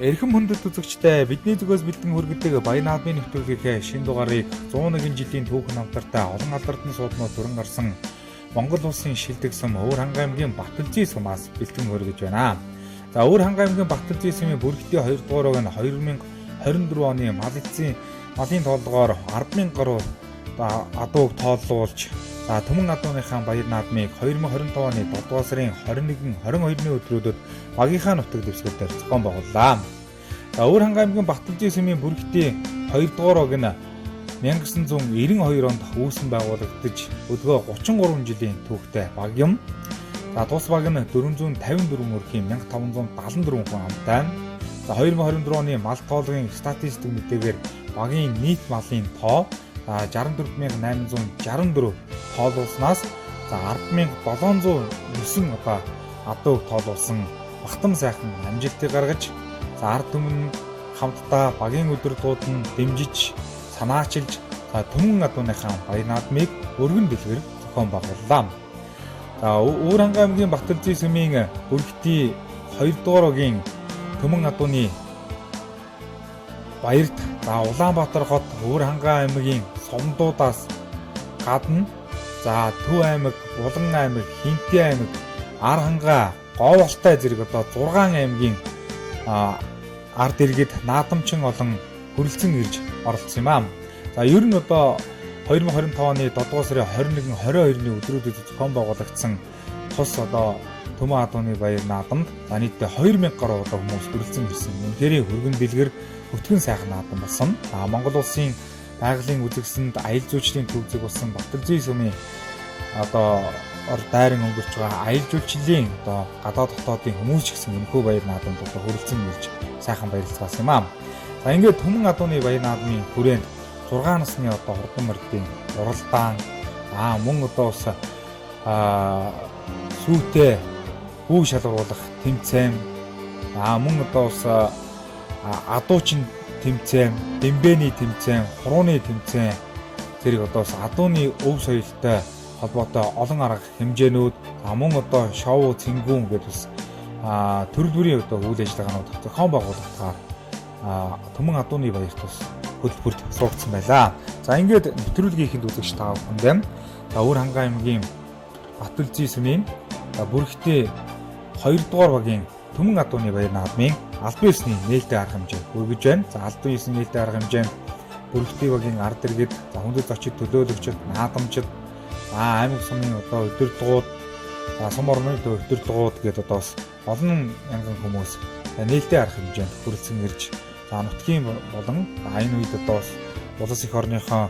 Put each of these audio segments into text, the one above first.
Эрхэм хүндэт үзэгчдээ, бидний зүгээс бэлдэн хүргэдэг Баян наадмын нэвтрүүлгийнхээ шинэ дугаарыг 101 жилийн түүхэн намтартай олон алдардан сууднууд дүрэн гарсан Монгол улсын шилдэг сум Өвөр Хангай аймгийн Батөлзий сумаас бэлтгэн хүргэж байна. За, Өвөр Хангай аймгийн Батөлзий сумын бүрэгтийн 2 дугаар баг нь 2024 оны мал эцсийн малын тооллогоор 10,000 гаруй адууг тооллуулж, за, Түмэн адууныхаа баяр наадмыг 2025 оны 7 дугаар сарын 21, 22-ны өдрүүдэд багийнхаа нутаг дэвсгэр дээр зохион байгууллаа. За, Өвөр Хангай аймгийн Батөлзий сумын бүрэгтийн 2 дугаар баг нь 1992 онд үүсэн байгуулагдаж, өдгөө 33 жилийн түүхтэй баг юм. За, тус баг нь 454 мөрхийн 1574 хүн амтай. За, 2024 оны мал тоолгын статистик мэдээгээр багийн нийт малын тоо 64,864 тоолуулснаас, за, 10,709 одоо адууг тоолуулсан багтам сайхан амжилтыг гаргаж, за, ард түмэн хамтдаа багийн удирдлагууд нь дэмжиж, санаачилж, за, Түмэн адууныхаа баяр наадмыг өргөн дэлгэр зохион байгууллаа. За, Өвөр Хангай аймгийн Батөлзий сумын бүрэгтийн 2 дугаар багийн Түмэн адууны баярт, за, Улаанбаатар хот, Өвөр Хангай аймгийн сумдуудаас гадна, за, Төв аймаг, Булган аймаг, Хинти аймаг, Архангай, Говьалтай зэрэг одоо 6 аймгийн ард иргэд, наадамчин олон хүрэлцэн ирж оролцсон юм аа. За, ер нь одоо 2025 оны 7 дугаар сарын 21, 22-ны өдрүүдэд зохион байгуулагдсан тус одоо Түмэн адууны баяр наадамд, за, нийтдээ 2000 гаруй одоо хүмүүс хүрэлцэн ирсэн. Үнэхээр хөргөн дэлгэр өтгөн сайхан наадам болсон. За, Монгол улсын байгалийн үзэсгэлэнд аялал жуулчлалын төв зэг болсон Батөлзий сумын одоо дайран өнгөрч байгаа аялал жуулчлалын одоо гадаад дотоодын хүмүүс ч гэсэн энэхүү баяр наадамд одоо хүрэлцэн ирж сайхан баярлцгаасан юм аа. За, ингээд Түмэн адууны баяр наадмын хүрээнд 6 насны одоо хурдан мордын уралдаан, аа, мөн одоо бас сүйтэй хүү шалгаруулах тэмцээн, аа, мөн одоо бас адуучин тэмцээн, дэмбэний тэмцээн, хурууны тэмцээн зэрэг одоо бас адууны өв соёлтой холбоотой олон арга хэмжээнүүд, мөн одоо шоу цэнгүүн гэдээ бас төрөл бүрийн одоо үйл ажиллагаанууд зохион байгуулагдахаар Түмэн адууны баярт бас хөтөлбөрт суугдсан байлаа. За, ингээд нэвтрүүлгийн үзэгч та бүхэндээ, за, Өвөр Хангай аймгийн Батөлзий сумын бүрэгтээ 2 дугаар багийн Түмэн адууны баяр наадмын албан ёсны нээлттэй арга хэмжээ хүргэж байна. За, албан ёсны нээлттэй арга хэмжээнд бүрэгтээ багийн ард иргэд, за, хүндэт зочид, төлөөлөгчд, наадамчид, за, аймаг сумын одоо удирдлагууд, за, сум орны удирдлагууд гэдэг одоо бас олон мянган хүмүүс нээлттэй арга хэмжээнд хүрэлцэн ирж, за, нутгийн болон энэ үед одоо бас улс эх орныхоо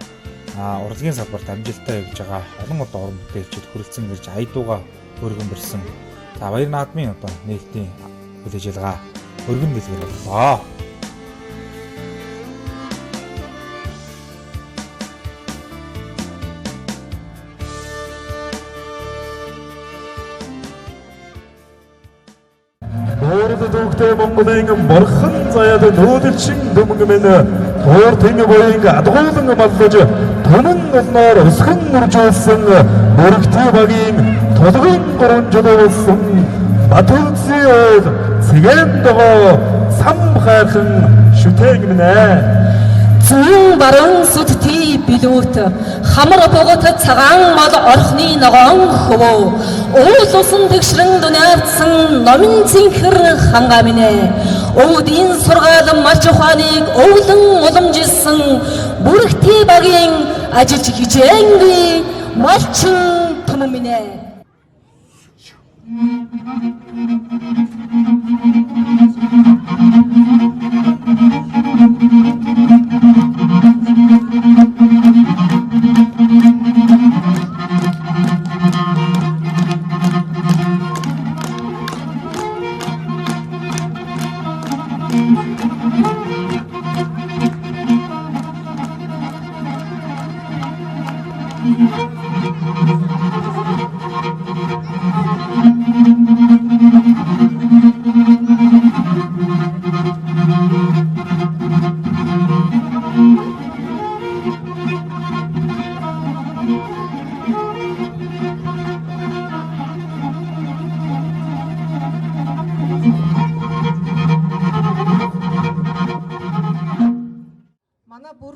урлагийн салбарт амжилттай явж байгаа олон одоо уран бүтээлчид хүрэлцэн ирж аядууга өргөн бэрсэн. За, баяр наадмын одоо нээлтийн үйл ажиллагаа өргөн дэлгэр боллоо. Дуурд төвхтэй Монголын бурхан заяад нүүдэлчин түмэн минь тууртын буян адгуулан маллаж түмэн олноор өсгөн үржүүлсэн мөрөгтэй багийн тулгын гуранжил болсон Батөлзий уул цэгээн догоо сам хайрхан шүтээг минь ээ. Зүүн баруун сүдтэй билүүт хамар богот цагаан мал орхны ногоон хөвөө уул усан тэгшрэн дунаавдсан номын цэнхэр хангаа минь ээ. Өвдийн сургаал малч ухааныг өвлөн уламжилсан бүрэгтэй багийн ажилч хичээнгүй малчин түмэн минь ээ.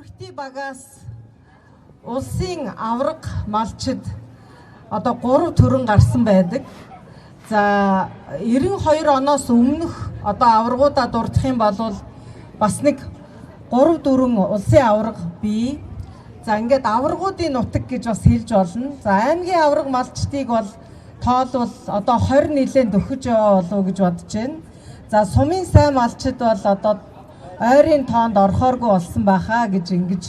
Бүрхтий багаас улсын аварга малчид одоо 3 төрөн гарсан байдаг. За 92 оноос өмнөх одоо аваргуудаа дурдах юм бол бас нэг 3 4 улсын аварга бий. За ингээд аваргуудын нутаг гэж бас хэлж болно. За аймгийн аварга малчдыг бол тоолвол одоо 20 нэлээд дөхөж яваа болов уу гэж бодож байна. За сумын сайн малчид бол одоо ойрын тоонд орохооргүй болсон байхаа гэж ингэж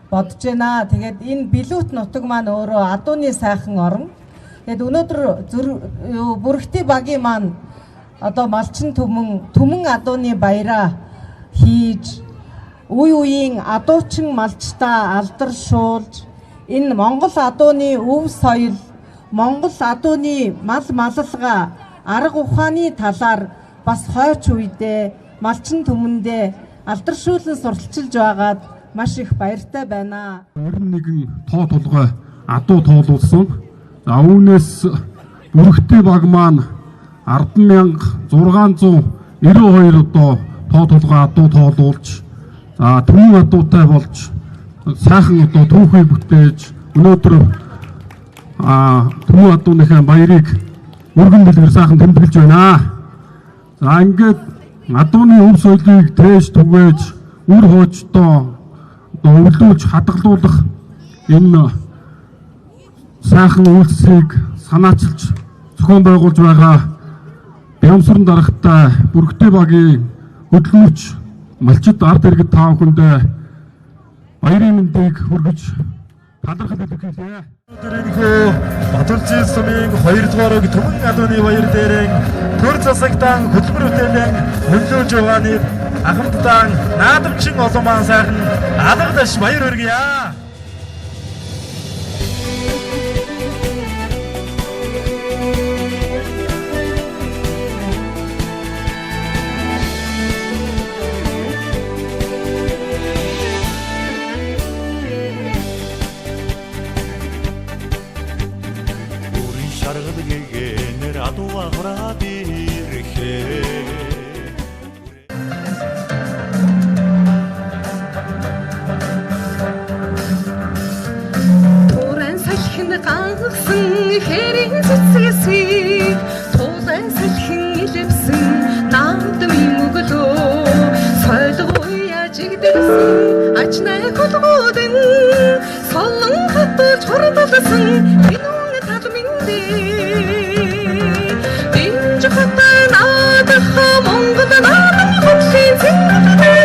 бодож байна. Тэгээд энэ Билүүт нутаг маань өөрөө адууны сайхан орн. Тэгээд өнөөдөр Бүрхтий багийн маань одоо малчин түмэн адууны баяраа хийж үе үеийн адуучин малчдаа алдаршуулж энэ Монгол адууны өв соёл, Монгол адууны мал малалгаа, арга ухааны талаар бас хойч үедээ малчин түмэндээ алдаршуулан сурталчилж байгаад маш их баяртай байна. 21 тоо толгой адуу тоолуулсан. За үүнээс Бүрхтий баг маань 10,692 одоо тоо толгой адуу тоолуулж, за түмэн адуутай болж сайхан одоо түүхийг бүтээж өнөөдөр түмэн адууныхаа баярыг өргөн дэлгэр сайхан тэмдэглэж байна. За ингээд адууны өв соёлыг тээж түгээж үр хуучдоо одоо өвлүүлж хадгалуулах энэ сайхан үйлсийг санаачилж зохион байгуулж байгаа Бямсран дарагтай Бүрхтий багийн хөдөлмөрч малчид ард иргэд та бүхэндээ баярын мэндийг хүргэж талархал илэрхийлье. Өнөөдөр Баталжийн сумын 2 дугаар түмэн адууны баяр дээрэн төр засагтан хөдөлмөр бүтээлэн нөлөөлж байгааны ахмадтан наадамчин олон маан сайхан алгадаш баяр хүргье. Бүрэн шаргал гэгээнэр адууга хураад ирэхээ. Туран салхин гангасан хэрийн цэцгэсийг тулан салхин илэвсэн наадмын өглөө сойлгой ажигдэрсэн ачнай хулгуудын солон хатуулж хурдалсан хинүүн тал минь дэнж хатан наадах Монгол наадам хөдлийн цэнгэлтэй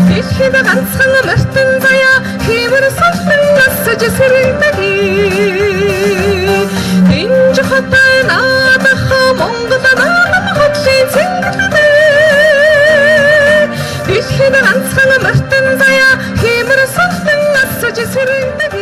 дэлхийд ганцхан мартин заяа хиймэр султан насаж сэрэндэг дэнж хатан наадах Монгол наадам хөдлийн цэнгэлтэй дэлхийд ганцхан мартин заяа хиймэр султан насаж сэрэндэг.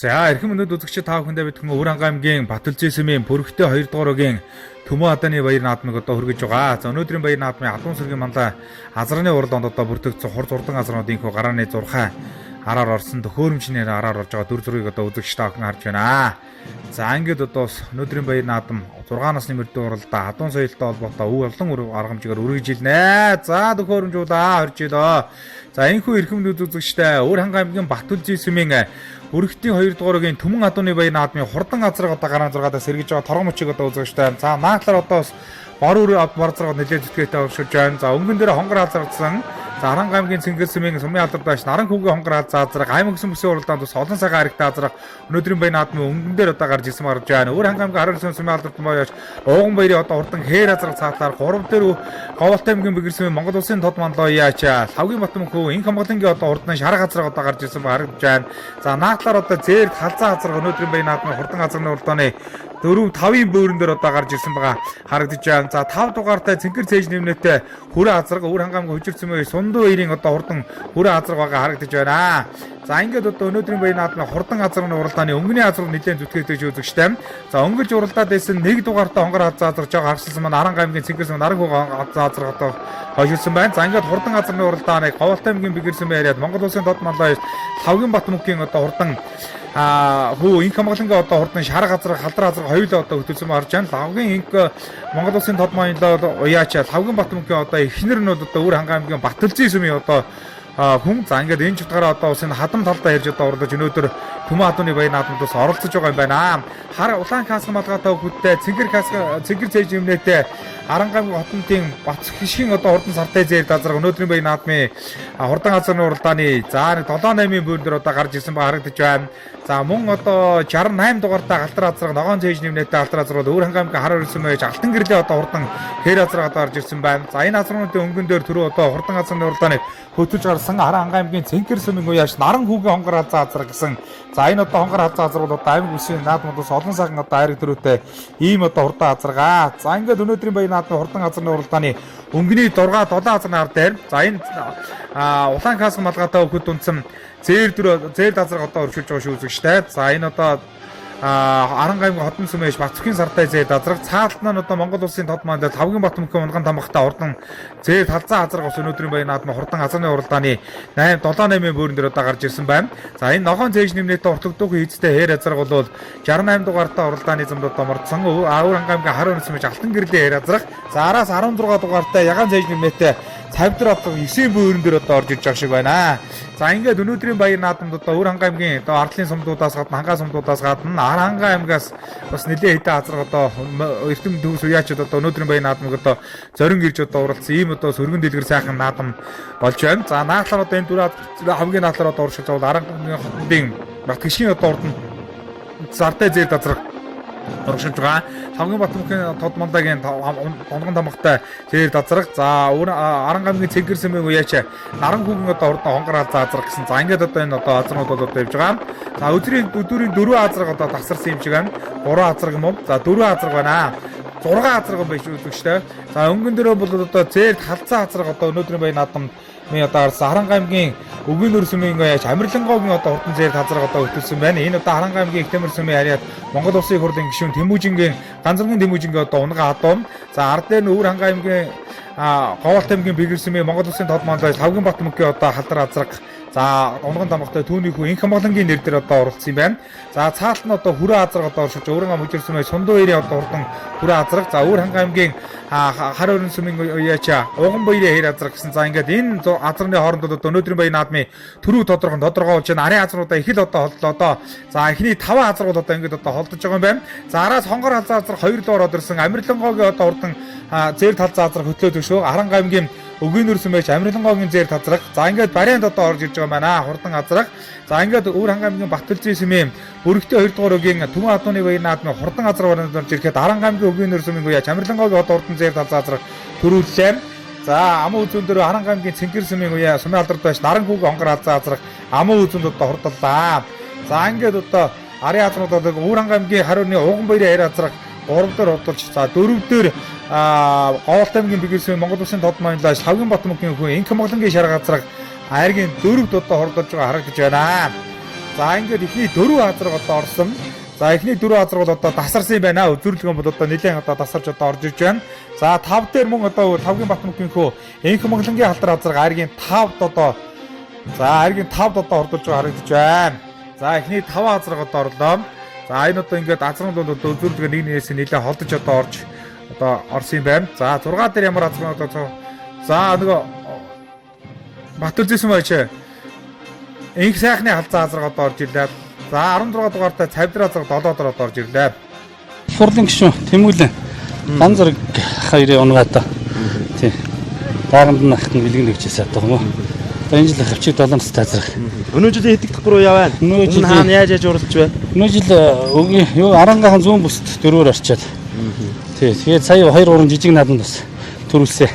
За эрхэм өнөд үзэгчид та бүхэндээ битгэн Өвөр аймгийн Батүлзий сүмийн Пүрхтэй 2 дугаар өгийн Төмөн Адааны баяр наадмыг одоо хүргэж байгаа. За өнөөдрийн баяр наадмын Адуун сүргийн манлай азраны уралдаанд одоо бүртгэгдсэн хур зурдан азруудын хөө гарааны зурхай араар орсон төхөөрөмжнээр араар орж байгаа дүр зургийг одоо үзэгч та бүхэн харж байна. За ингээд одоо бас өнөөдрийн баяр наадам 6 насны мөрдөн уралдаа адуун соёлтой холбоотой өв олон аргамжигаар үргэлжилнэ. За төхөөрөмжүүлээ хорж илөө. За энэхүү эрхэм нүд үзэгчтэй Өвөр хангай аймгийн Батүлзий сүмийн Бүрэгтийн 2 дугаар өгийн Түмэн адууны баяр наадмын хурдан азраг одоо гараан 6-аас сэргэж байгаа торгон мөчийг одоо үзэгчтэй. За наадлаар одоо бас бор үр бор зэрэг нэлээд зүтгээтэй оршиж байна. За өнгөн дээр хонгор азрагдсан. За Аранга аймгийн Цэнгэл сүмийн сумын алдар доош наран хүүгийн хонгор азаа азраг аймаг сүм бүсийн уралдаанд бас олон цагаан харигтай азраг өнөөдрийн баяр наадмын өнгөн дээр одоо гарч ирсэн марж байна. Өвөр хангай аймгийн 19 сүмийн алдарт боёоч Ууган баярын одоо хурдан хээр азраг цаатлаар 3 дээр Говьлт аймгийн Бэгэр сүмийн Монгол улсын тод манлоо яач Лавгийн Батмөнхөө инх хамгаалангийн одоо хурдан шарга азраг одоо гарч ирсэн харагдаж байна. За наадлаар одоо зээрд халзаа азраг өнөөдрийн баяр наадмын хурдан азрагны уралдааны 4 5-ын бөөрөн дээр одоо гарч ирсэн байгаа харагдаж байна. За 5 дугаартай цэнхэр цээж нэмнэтэй хүрээ азраг өвөр хангамг хөжир цөмөө сундуу хоёрын одоо хурдан хүрээ азраг байгаа харагдаж байна. За ингээд одоо өнөөдрийн баяр наадмын хурдан азрагны уралдааны өнгөний азраг нэлээд зүтгэдэг үзэгчтэй. За өнгөж уралдаад байсан 1 дугаартай хонгор азаа азраг жоо харсалсан маань Аранга аймгийн цэнхэр сүм наран хүүг азаа азраг одоо хойшилсан байна. За ингээд хурдан азрагны уралдааныг Говьлт аймгийн Бэгэр сүмээ яриад Монгол улсын дод маллаа Лавгийн Батмөнхийн одоо хурдан хүү инх хамгаалангийн одоо хурдан шар газар халдар газар хоёулаа одоо хөтөлсөн харж байна. Лавгийн инх Монгол улсын тод маялал уяач Лавгийн Батмөнхийн одоо эхнэр нь бол одоо Өвөр хангай аймгийн Батэлзий сүмийн одоо хүн. За ингээд энэ чутгаараа одоо улсын хадам талдаа ирж одоо уралдаж өнөөдөр Түмэн адууны баяр наадамд бас оролцож байгаа юм байна. Хар улаан каска малгайтай хүүхдтэй цэнгэр каска цэнгэр цээж юмнэтэй Арангам хотонтын Бат хишгийн одоо хурдан сартай зээр дазраг өнөөдрийн баяр наадмын хурдан газрын уралдааны за нэг 7 8-ын бөөрн дээр одоо гарч ирсэн ба харагдаж байна. За мөн одоо 68 дугаартай алтар азраг ногоон цээж нэмнэтэй алтар азраг бол Өвөр хангай аймгийн хар өрсөн байж алтан гэрлээ одоо хурдан хээр азраг одоо орж ирсэн байна. За энэ азруудын өнгөн дээр түрүү одоо хурдан азрын уралдааныг хөтөлж гарсан Аран хангай аймгийн Цэнхэр сүмийн уяаш наран хүүгийн хонгор азаа азраг гэсэн. За энэ одоо хонгор азаа азраг бол одоо аймаг бүсийн наадмууд бас олон сайхан одоо айраг төрөөтэй ийм одоо хурдан азраг. За ингээд өнөөдрийн баяр наадмын хурдан азрын уралдааны өнгөний 6 7 азрын ар дээр за энэ улаан каск малгайтай хөхөд унтсан зээр дөрөө зээр дазраг одоо өршүүлж байгаа шүү үзэгчтэй. За энэ одоо Аранга аймгийн Хотон сүмээс Батцхийн сартай зээр дазраг цаалт нь одоо Монгол улсын тод маань Лавгийн Батмөнхийн унган тамхтай урдан зээр талзаа азраг бас өнөөдрийн баяр наадмын хурдан азрны уралдааны 8 7 8-ын бөөрөн дээр одоо гарч ирсэн байна. За энэ ногоон цээж нэмнэтэй уртлагтуухан хийцтэй хээр азраг бол 68 дугаартай уралдааны замд одоо мордсон. Өвөр хангай аймгийн Хар өнөс сүмээс Алтан гэрлийн хээр азраг. За араас 16 дугаартай ягаан цээж нэмнэтэй цавдар одоо 9-ийн бөөрөн дээр одоо орж ирж байгаа шиг байна. За ингээд өнөөдрийн баяр наадамд одоо Өвөр хангай аймгийн одоо ардлын сумдуудаас гадна хангаа сумдуудаас гадна Аранга аймгаас бас нэлээд хэдэн азраг одоо эрдэм төгс уяачид одоо өнөөдрийн баяр наадмыг одоо зорин ирж одоо уралдсан ийм одоо сөргөн дэлгэр сайхан наадам болж байна. За наадлаар одоо энэ дөрөв хамгийн наадлаар одоо уршилж байгаа Аранга аймгийн хотын Батгшгийн одоо урд нь зартай зээр дазраг урагшилж байгаа. Лавгийн Батмөнхийн тод мандагийн тонгон тамгатай зээр дазраг. За Аранга аймгийн Цэнгэр сүмийн уяач наран хүүгэн одоо урд хонгор азаа азраг гэсэн. За ингээд одоо энэ одоо азрууд бол одоо явж байгаа. За өдрийн 4 азраг одоо тасарсан юм шиг байна. 3 азраг юм уу? За 4 азраг байна. 6 азраг байж үзэгчтэй. За өнгөн дөрөв бол одоо зээр халзаа азраг одоо өнөөдрийн баяр наадам миний одоо харсан Харанга аймгийн Өгөн нүр сүмийн яаж Амарлингогийн одоо хурдан зээр тазраг одоо хөтөлсөн байна. Энэ одоо Харанга аймгийн Ихтэмэр сүмийн хариад Монгол Улсын их хурлын гишүүн Тэмүжингийн Ганцаргийн Тэмүжингийн одоо унгаа адуум. За ард дээр нь Өвөр хангай аймгийн Говьлт аймгийн Бэгэр сүмийн Монгол Улсын тод манлай Лавгийн Батмөнхийн одоо халдар азраг за унган тамгатай түүний хүү инх хамгаалангийн нэр дээр одоо оролцсон юм байна. За цаалт нь одоо хүрээ азраг одоо оршиж Өвөрн ам хөжир сүмээ Сундуу хоёрын одоо хурдан хүрээ азраг. За Өвөр хангай аймгийн хар өрн сүмийн уяача Уган баярын хэр азраг гэсэн. За ингээд энэ азрны хооронд одоо өнөөдрийн баяр наадмын төрөв тодорхой тодорхой болж байна. Арын азруудаа их л одоо холдлоо одоо. За эхний 5 азрууд одоо ингээд одоо холдож байгаа юм байна. За араас хонгор халзаа азраг 2 руу ороод ирсэн. Амарлингогийн одоо хурдан зээр талзаа азраг хөтлөөд өшөө. Аранга аймгийн Өгийн нүрсэн байж Амарлингогийн зээр тазраг. За ингээд барианд одоо орж ирж байгаа байна. Хурдан азраг. За ингээд Өвөр хангай аймгийн Батэлзий сүмийн Бүрэгтэй 2 дугаар өгийн Түмэн адууны баяр наадмын хурдан азраг барианд орж ирэхэд Аранга аймгийн Өгийн нүрсэн үеач Амарлингогийн одоо хурдан зээр талзаа азраг төрүүллээ. За аман үзүүн дээр Аранга аймгийн Цэнгэр сүмийн үе сумын алдарт байж наран хүүг онгор азаа азраг аман үзүүнд одоо хурдаллаа. За ингээд одоо арын азрууд одоо Өвөр хангай аймгийн хариуны Уган баярын хэр азраг 3 дээр хурдалж за 4 дээр Говьлт аймгийн Бэгэрсүмийн Монгол Улсын тод маянлаа Лавгийн Батмөнхийн хүн Инх Монголынгийн шар газраг айргийн 4-д одоо хурдалж байгаа харагдаж байна. За ингээд эхний дөрөв азраг одоо орсон. За эхний дөрөв азраг бол одоо тасарсан юм байна. Үзүүрлэгэн бол одоо нэлээд одоо тасарч одоо орж ирж байна. За 5 дээр мөн одоо Лхавгийн Батмөнхийнхөө Энх Монголынгийн халдар азраг айргийн 5-д одоо за айргийн 5-д одоо ордуулж байгаа харагдаж байна. За эхний 5 азраг одоо орлоо. За энэ одоо ингээд азраг бол одоо үзүүрлэгээ нэг нэгээс нэлээд холдож одоо орж одоо орсон юм байна. За 6 дээр ямар азраг одоо за нөгөө Батүлзсэн байж Инх сайхны халзаа азраг одоо орж ирлээ. За 16 дугаартай цавдраа азраг 7 доор одоо орж ирлээ. Хурлын гишүүн Тэмүүлэн дан зэрэг хоёрын унгаатай. Тий. Дааганд нь ахт нь бэлгэн өгчээсэ одоо юм уу. Одоо энэ жил хавчиг 7 настай азрах. Өнөө жилийн хэдэх дахь руу яваа. Өнөө Өмнө хаана яаж яаж уралдаж бай? Өнөө жил өгийн юу арангахан зүүн бүст дөрөөр орчоод. Тий. Тэгээд сая 2 3 жижиг наадамд бас төрүүлсэ.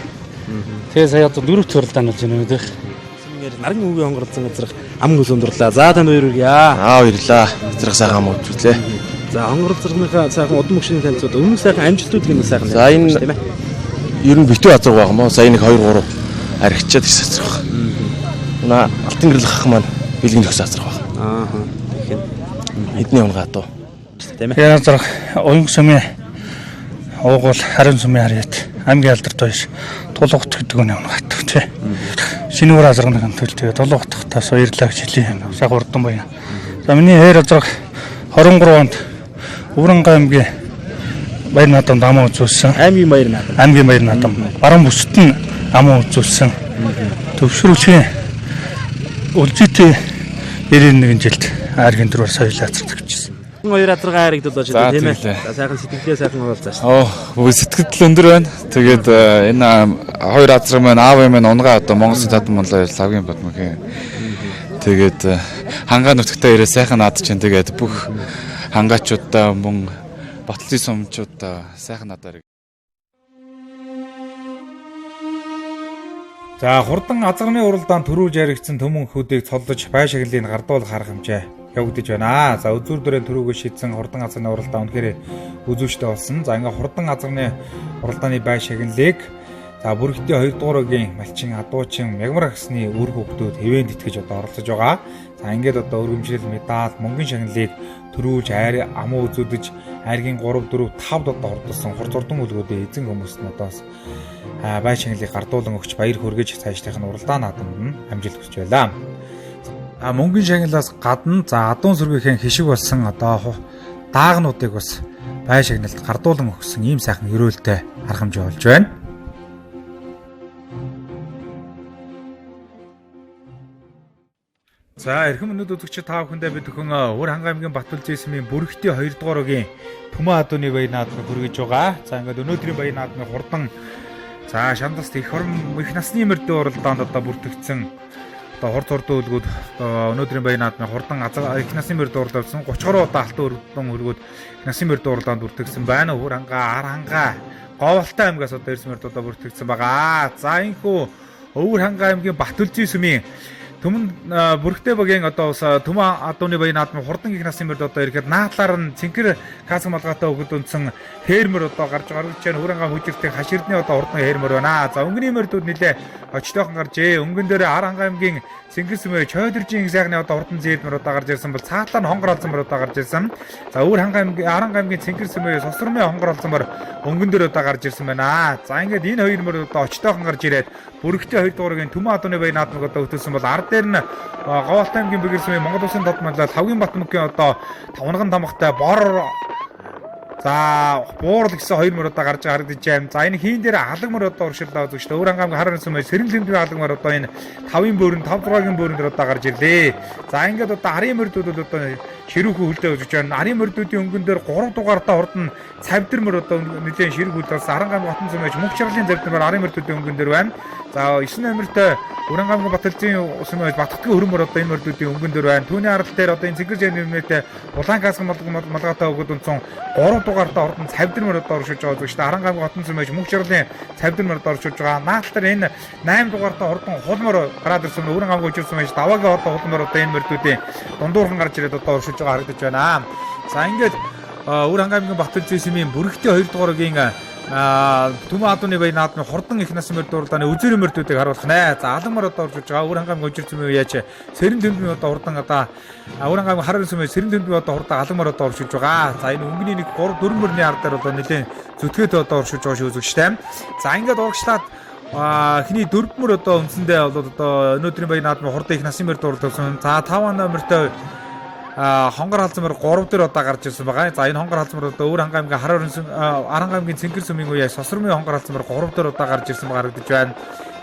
Тэгээд сая одоо дөрөвт уралдаан болж байна өнөөдөр. Сэмээр наран өвгийн хонгоролцсон газрах ам хөл өндөрлөө. За танд баяр хүргье. Аа баярлаа. Эзрэх сайхан ам үзлээ. За хонгоролцсныхаа сайхан удам өгшний танилцуулга. Өмнөх сайхан амжилтууд гэнэ сайхан. За, энэ- тийм ээ. Ер нь битүү азар байгаа мó. Сая нэг 2 3 архичаад ирсэн азар баг. Наа алтан гэрэл хах маань бэлгийн төгс азар баг. Аа. Тэгэхээр Эдний унгаа дуу. тийм ээ. Тэгээд азрах уянг сүмийн уугуул харин сүмийн харьяат аймгийн алдарт хоёр тулгах гэдэг үний унгаат тий. Шинүүр азрах нэг төл тэгээд тулгах тас баярлалаа гэж хэлье. Сайхан урдан баян. За миний хээр азрах 23 онд Өвөрөнгө аймгийн баяр наадамд аман үзүүлсэн. Аймгийн баяр наадам. Аймгийн баяр наадам. Баруун бүсэд нь аман үзүүлсэн. Төвшрүүлгийн Үлзийтэй 91 жилд айргийн дөрвөр соёл азрах төгссөн. Хоёр азаргаа харагдуулж За, байна тийм ээ. тэглээ. За сайхан сэтгэлдээ сайхан хуваалцааш. Оо, бүр сэтгэл өндөр байна. Тэгээд энэ хоёр азраг маань аав маань унгаа одоо Монгол Улсын Тадан Монлоо лавгийн Батмөнхийн. Тэгээд хангаа нутагтаа ирээ сайхан наад чинь тэгээд бүх хангаачудаа мөн Батлын сумчуудаа сайхан наадаар. За хурдан азарны уралдаан төрүүлж яригдсан төмөн хүүдийг цоллож бай шагналыг гардуулах арга хэмжээ явагдаж байна. За үзүүр дөрөө төрөөгөө шийдсэн хурдан азарны уралдаан үнэхээр үзүүштэй болсон. За ингээ хурдан азарны уралдааны бай шагналыг за бүрэгтээ 2 дугаар өгийн малчин адуучин мягмар агсны үр хөвгтүүд хэвээнд итгэж одоо оролцож байгаа. За ингээд одоо өргөмжлөл медаль мөнгөн шагналыг төрүүлж айр амуу үзүүдэж айргийн 3 4 5 одоо ордолсон хурц урдан үлгүүдийн эзэн хүмүүст нь одоо бас бай шагналыг гардуулан өгч баяр хүргэж цаашлах нь уралдаан наадамд нь амжилт хүсэж байлаа. А мөнгөн шагналаас гадна за адуун сүргийнхэн хишиг болсон одоо даагнуудыг бас бай шагналд гардуулан өгсөн ийм сайхан ерөөлтэй арга хэмжээ болж байна. За эрхэм өнөд үзэгч та бүхэндээ бид бүхэн Өвөр хангай аймгийн Батүлжээсмийн бүрэгтийн 2 дугаар өгийн Түмэн адууны баяр наадмыг хүргэж байгаа. За ингээд өнөөдрийн баяр наадмыг хурдан за шандаст их хорм их насны мөрдөө уралдаанд одоо бүртгэгдсэн одоо хурд хурдан үлгүүд одоо өнөөдрийн баяр наадмыг хурдан азар их насны мөрдөө уралдаасан 33 удаа алтан өргөдөн үлгүүд их насны мөрдөө уралдаанд бүртгэгдсэн байна. Өвөр хангай, ар хангай, Говьлтай аймгаас одоо ирсэн мөрд одоо бүртгэгдсэн байгаа. За энэхүү Өвөр хангай аймгийн Батүлжийн сүмийн Түмэн бүрэгтэй багийн одоо бас Түмэн адууны баяр наадмын хурдан их насны мөрд одоо ирэхэд наадлаар нь цэнхэр каск малгайтай өгöd үндсэн хээрмөр одоо гарч гарч байна. Хүрэнгаан хүжиртийн хаширдны одоо хурдан хээрмөр байна. За өнгөний мөрдүүд нилээ очтойхон гарчээ. Өнгөн дээр Аранга аймгийн цэнгэр сүмээ Чойдоржийн их сайхны одоо хурдан зээлмөр одоо гарч ирсэн бол цаатлаа нь хонгор олзон мөр одоо гарч ирсэн. За өвөр хангай аймгийн Аранга аймгийн цэнгэр сүмээ Сосрмын хонгор олзон мөр өнгөн дээр одоо гарч ирсэн байна. За ингээд энэ хоёр мөр одоо очтойхон гарч ирээд бүрэгтэй хоёр дугаарыг Түмэн адууны баяр наадмыг одоо хөтөлсөн бол ард дээр нь Говьлтай аймгийн бэгэр сүмийн Монгол Улсын тод манлал Хавгийн Батмөнхийн одоо унган тамгатай бор за буурал гэсэн хоёр мөр одоо гарч харагдаж байна. За энэ хийн дээр алаг мөр одоо урширлаа үзэгч. Өөр ангаам харан сүмээ сэрэн лэмдвийн алаг мөр одоо энэ 5-ын бөөрн 5 6-гийн бөөрн дээр одоо гарч ирлээ. За ингээд одоо арын мөрдүүд бол одоо ширүүхэн хөлдөө үзэж байна. Арын мөрдүүдийн өнгөн дээр 3 дугаартаа хурд нь цавдэр мөр одоо нэлээд ширэг хөл болсон. Арангаам хотон сүмэж мөнх чарлын цавдэр мөр арын мөрдүүдийн өнгөн дээр байна. За 9 номертой Өрөнгамгийн Баталжийн сүмэж Батхдгийн хөрөн мөр одоо энэ мөрдүүдийн өнгөн дээр байна. Түүний арал дээр одоо энэ цэнгэр жин нэмнэтэй улаан каск малгайтай өгöd үнцэн 3 дугаартаа ордон цавдэр мөр одоо оршиж байгаа зүг шүү дээ. Арангаамгийн хотон сүмэж мөнх чарлын цавдэр мөр одоо оршиж байгаа. Наалтар энэ 8 дугаартаа ордон хулмөр гараад ирсэн Өрөнгамгийн хужир сүмэж даваагийн одоо хулмөр одоо энэ мөрдүүдийн дундуурхан гарч ирээд одоо оршиж байгаа харагдаж байна. За ингээд Өвөр хангай аймгийн Баталжийн сүмийн бүрэгтэй 2 дугааргийн Түмэн адууны баяр наадмын хурдан их насан мөрд уралдааны үзүүрийн мөрдүүдийг харуулах нэ. За алан мөр одоо орж иж байгаа. Өвөр хангамг хожир зүмийн үеач сэрэн төндмийн одоо хурдан одоо өвөр хангамг хар сүмээ сэрэн төндмийн одоо хурдан алан мөр одоо орж иж байгаа. За энэ өнгөний нэг 3 4 мөрний ард дээр одоо нэлээд зүтгээд одоо орж иж байгаа шүү үзэгчтэй. За ингээд урагшлаад эхний 4 мөр одоо үндсэндээ бол одоо өнөөдрийн баяр наадмын хурдан их насан мөрд уралдсан. За 5 номертой хонгор халзан мөр 3 дээр одоо гарч ирсэн байгаа. За энэ хонгор халзан мөр одоо өвөр хангамгийн хар өрн Арангамгийн цэнгэр сүмийн үеэ сосрмын хонгор халзан мөр 3 дээр одоо гарч ирсэн байгаа харагдаж байна.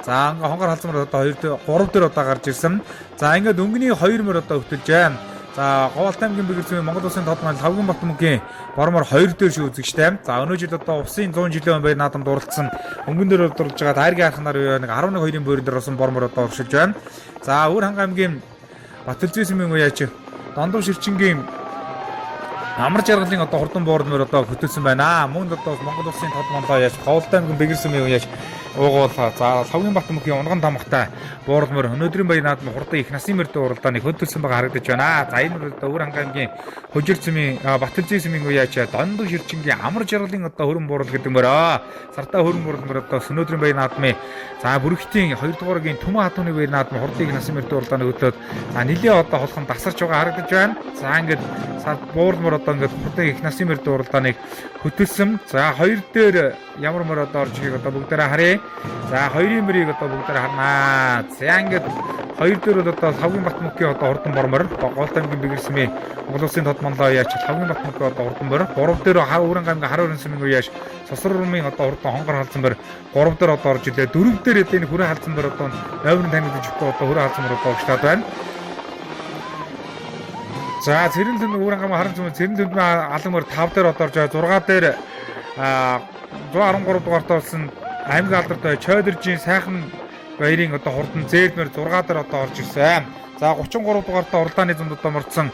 За хонгор халзан мөр одоо 2 дээр 3 дээр одоо гарч ирсэн. За ингээд өнгөний 2 мөр одоо хөтөлж байна. За Говьалт аймгийн бэгэр сүмийн Монгол Улсын тод маань Лхавгийн Бат мөнгийн бормор 2 дээр шүү үзэгчтэй. За өнөө жил одоо усын 100 жилийн өмнө баяр наадамд уралдсан өнгөн дээр дурлж байгаа дайргийн арханаар үе нэг 11 2-ын буйран дээр усан бормор одоо уршилж байна. За өвөр хангамгийн Батэлзүй сүмийн үеэ Дондов ширчингийн амар жаргалын одоо хурдан буурд мөр одоо хөтөлсөн байна. Мөн одоо Монгол Улсын тод мондоо яаж Ховлтой аймгийн бэгэр сүмийн үеэж уугуул за Лхавгийн Бат мөнхийн унган тамгатай буурал мөр өнөөдрийн баяр наадам хурдан их насын мөрдөө уралдааныг хөтөлсөн байгаа харагдаж байна. За энэ мөр одоо өвөр хангамгийн хожир сүмийн Батэлзүй сүмийн үеэж Дондов ширчингийн амар жаргалын одоо хөрөн буурал гэдэг мөрөө сартаа хөрөн буурал мөр одоо өнөөдрийн баяр наадмын за бүрэгтийн 2 дугааргийн Түмэн хатууны баяр наадам хурдан их насын мөрдөө уралдааныг хөтлөөд за нэлээ одоо холхон дасарч байгаа харагдаж байна. За ингээд сар буурал мөр одоо ингээд хурдан их насын мөрдөө уралдааныг хөтөлсөн. За хоёр дээр ямар мөр одоо орж ирэхийг одоо бүгдээрээ харъя. За хоёрын мөрийг одоо бүгдээрээ харнаа. За ингээд хоёр дээр бол одоо Лхавгийн Бат мөнхийн одоо хурдан бормор Голд аймгийн бэгэрсмийн Монгол Улсын тод монлоо яач Лхавгийн Бат мөнхийн одоо хурдан бор гурав дээр Өөрөн гамгийн хар өрөн сүмийн үеаш Сосрор урмын одоо хурдан хонгор халзан бор гурав дээр одоо орж илээ. Дөрөв дээр одоо энэ хүрээ халзан бор одоо номер танигдаж өгөхгүй одоо хүрээ халзан бор одоо огшлаад байна. За цэрэн төнд Өөрөн гам харан зүмэн цэрэн төнд алан мөр 5 дээр одоо орж байгаа. 6 дээр 113 дугаартай болсон аймаг алдартай Чойдоржийн сайхан баярын одоо хурдан зээлмэр 6 дээр одоо орж ирсэн. За 33 дугаартай уралдааны зумд одоо мордсон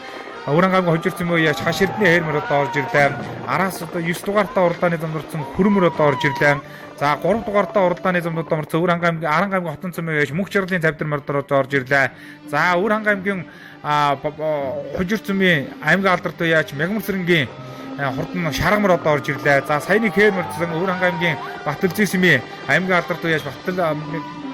Өөрөн гамгийн хожир зөмөө яаж хаш эрдний хээрмэр одоо орж ирлээ. Араас одоо 9 дугаартай уралдааны зумд орсон хөрмөр одоо орж ирлээ. За 3 дугаартай уралдааны зумд одоо мордсон Өөрөн гамгийн Аран гамгийн хотон зөмөө яаж мөнх чарлын тавдар мордор одоо орж ирлээ. За Өөрөн гамгийн хожир зөмийн аймаг алдартай яаж Мягмар сэрэнгийн хурдан шаргамар одоо орж ирлээ. За саяны хээр мөрдсөн Өвөр хангай аймгийн Батэлзүй сүмийн аймгийн алдарт үеаш Батэл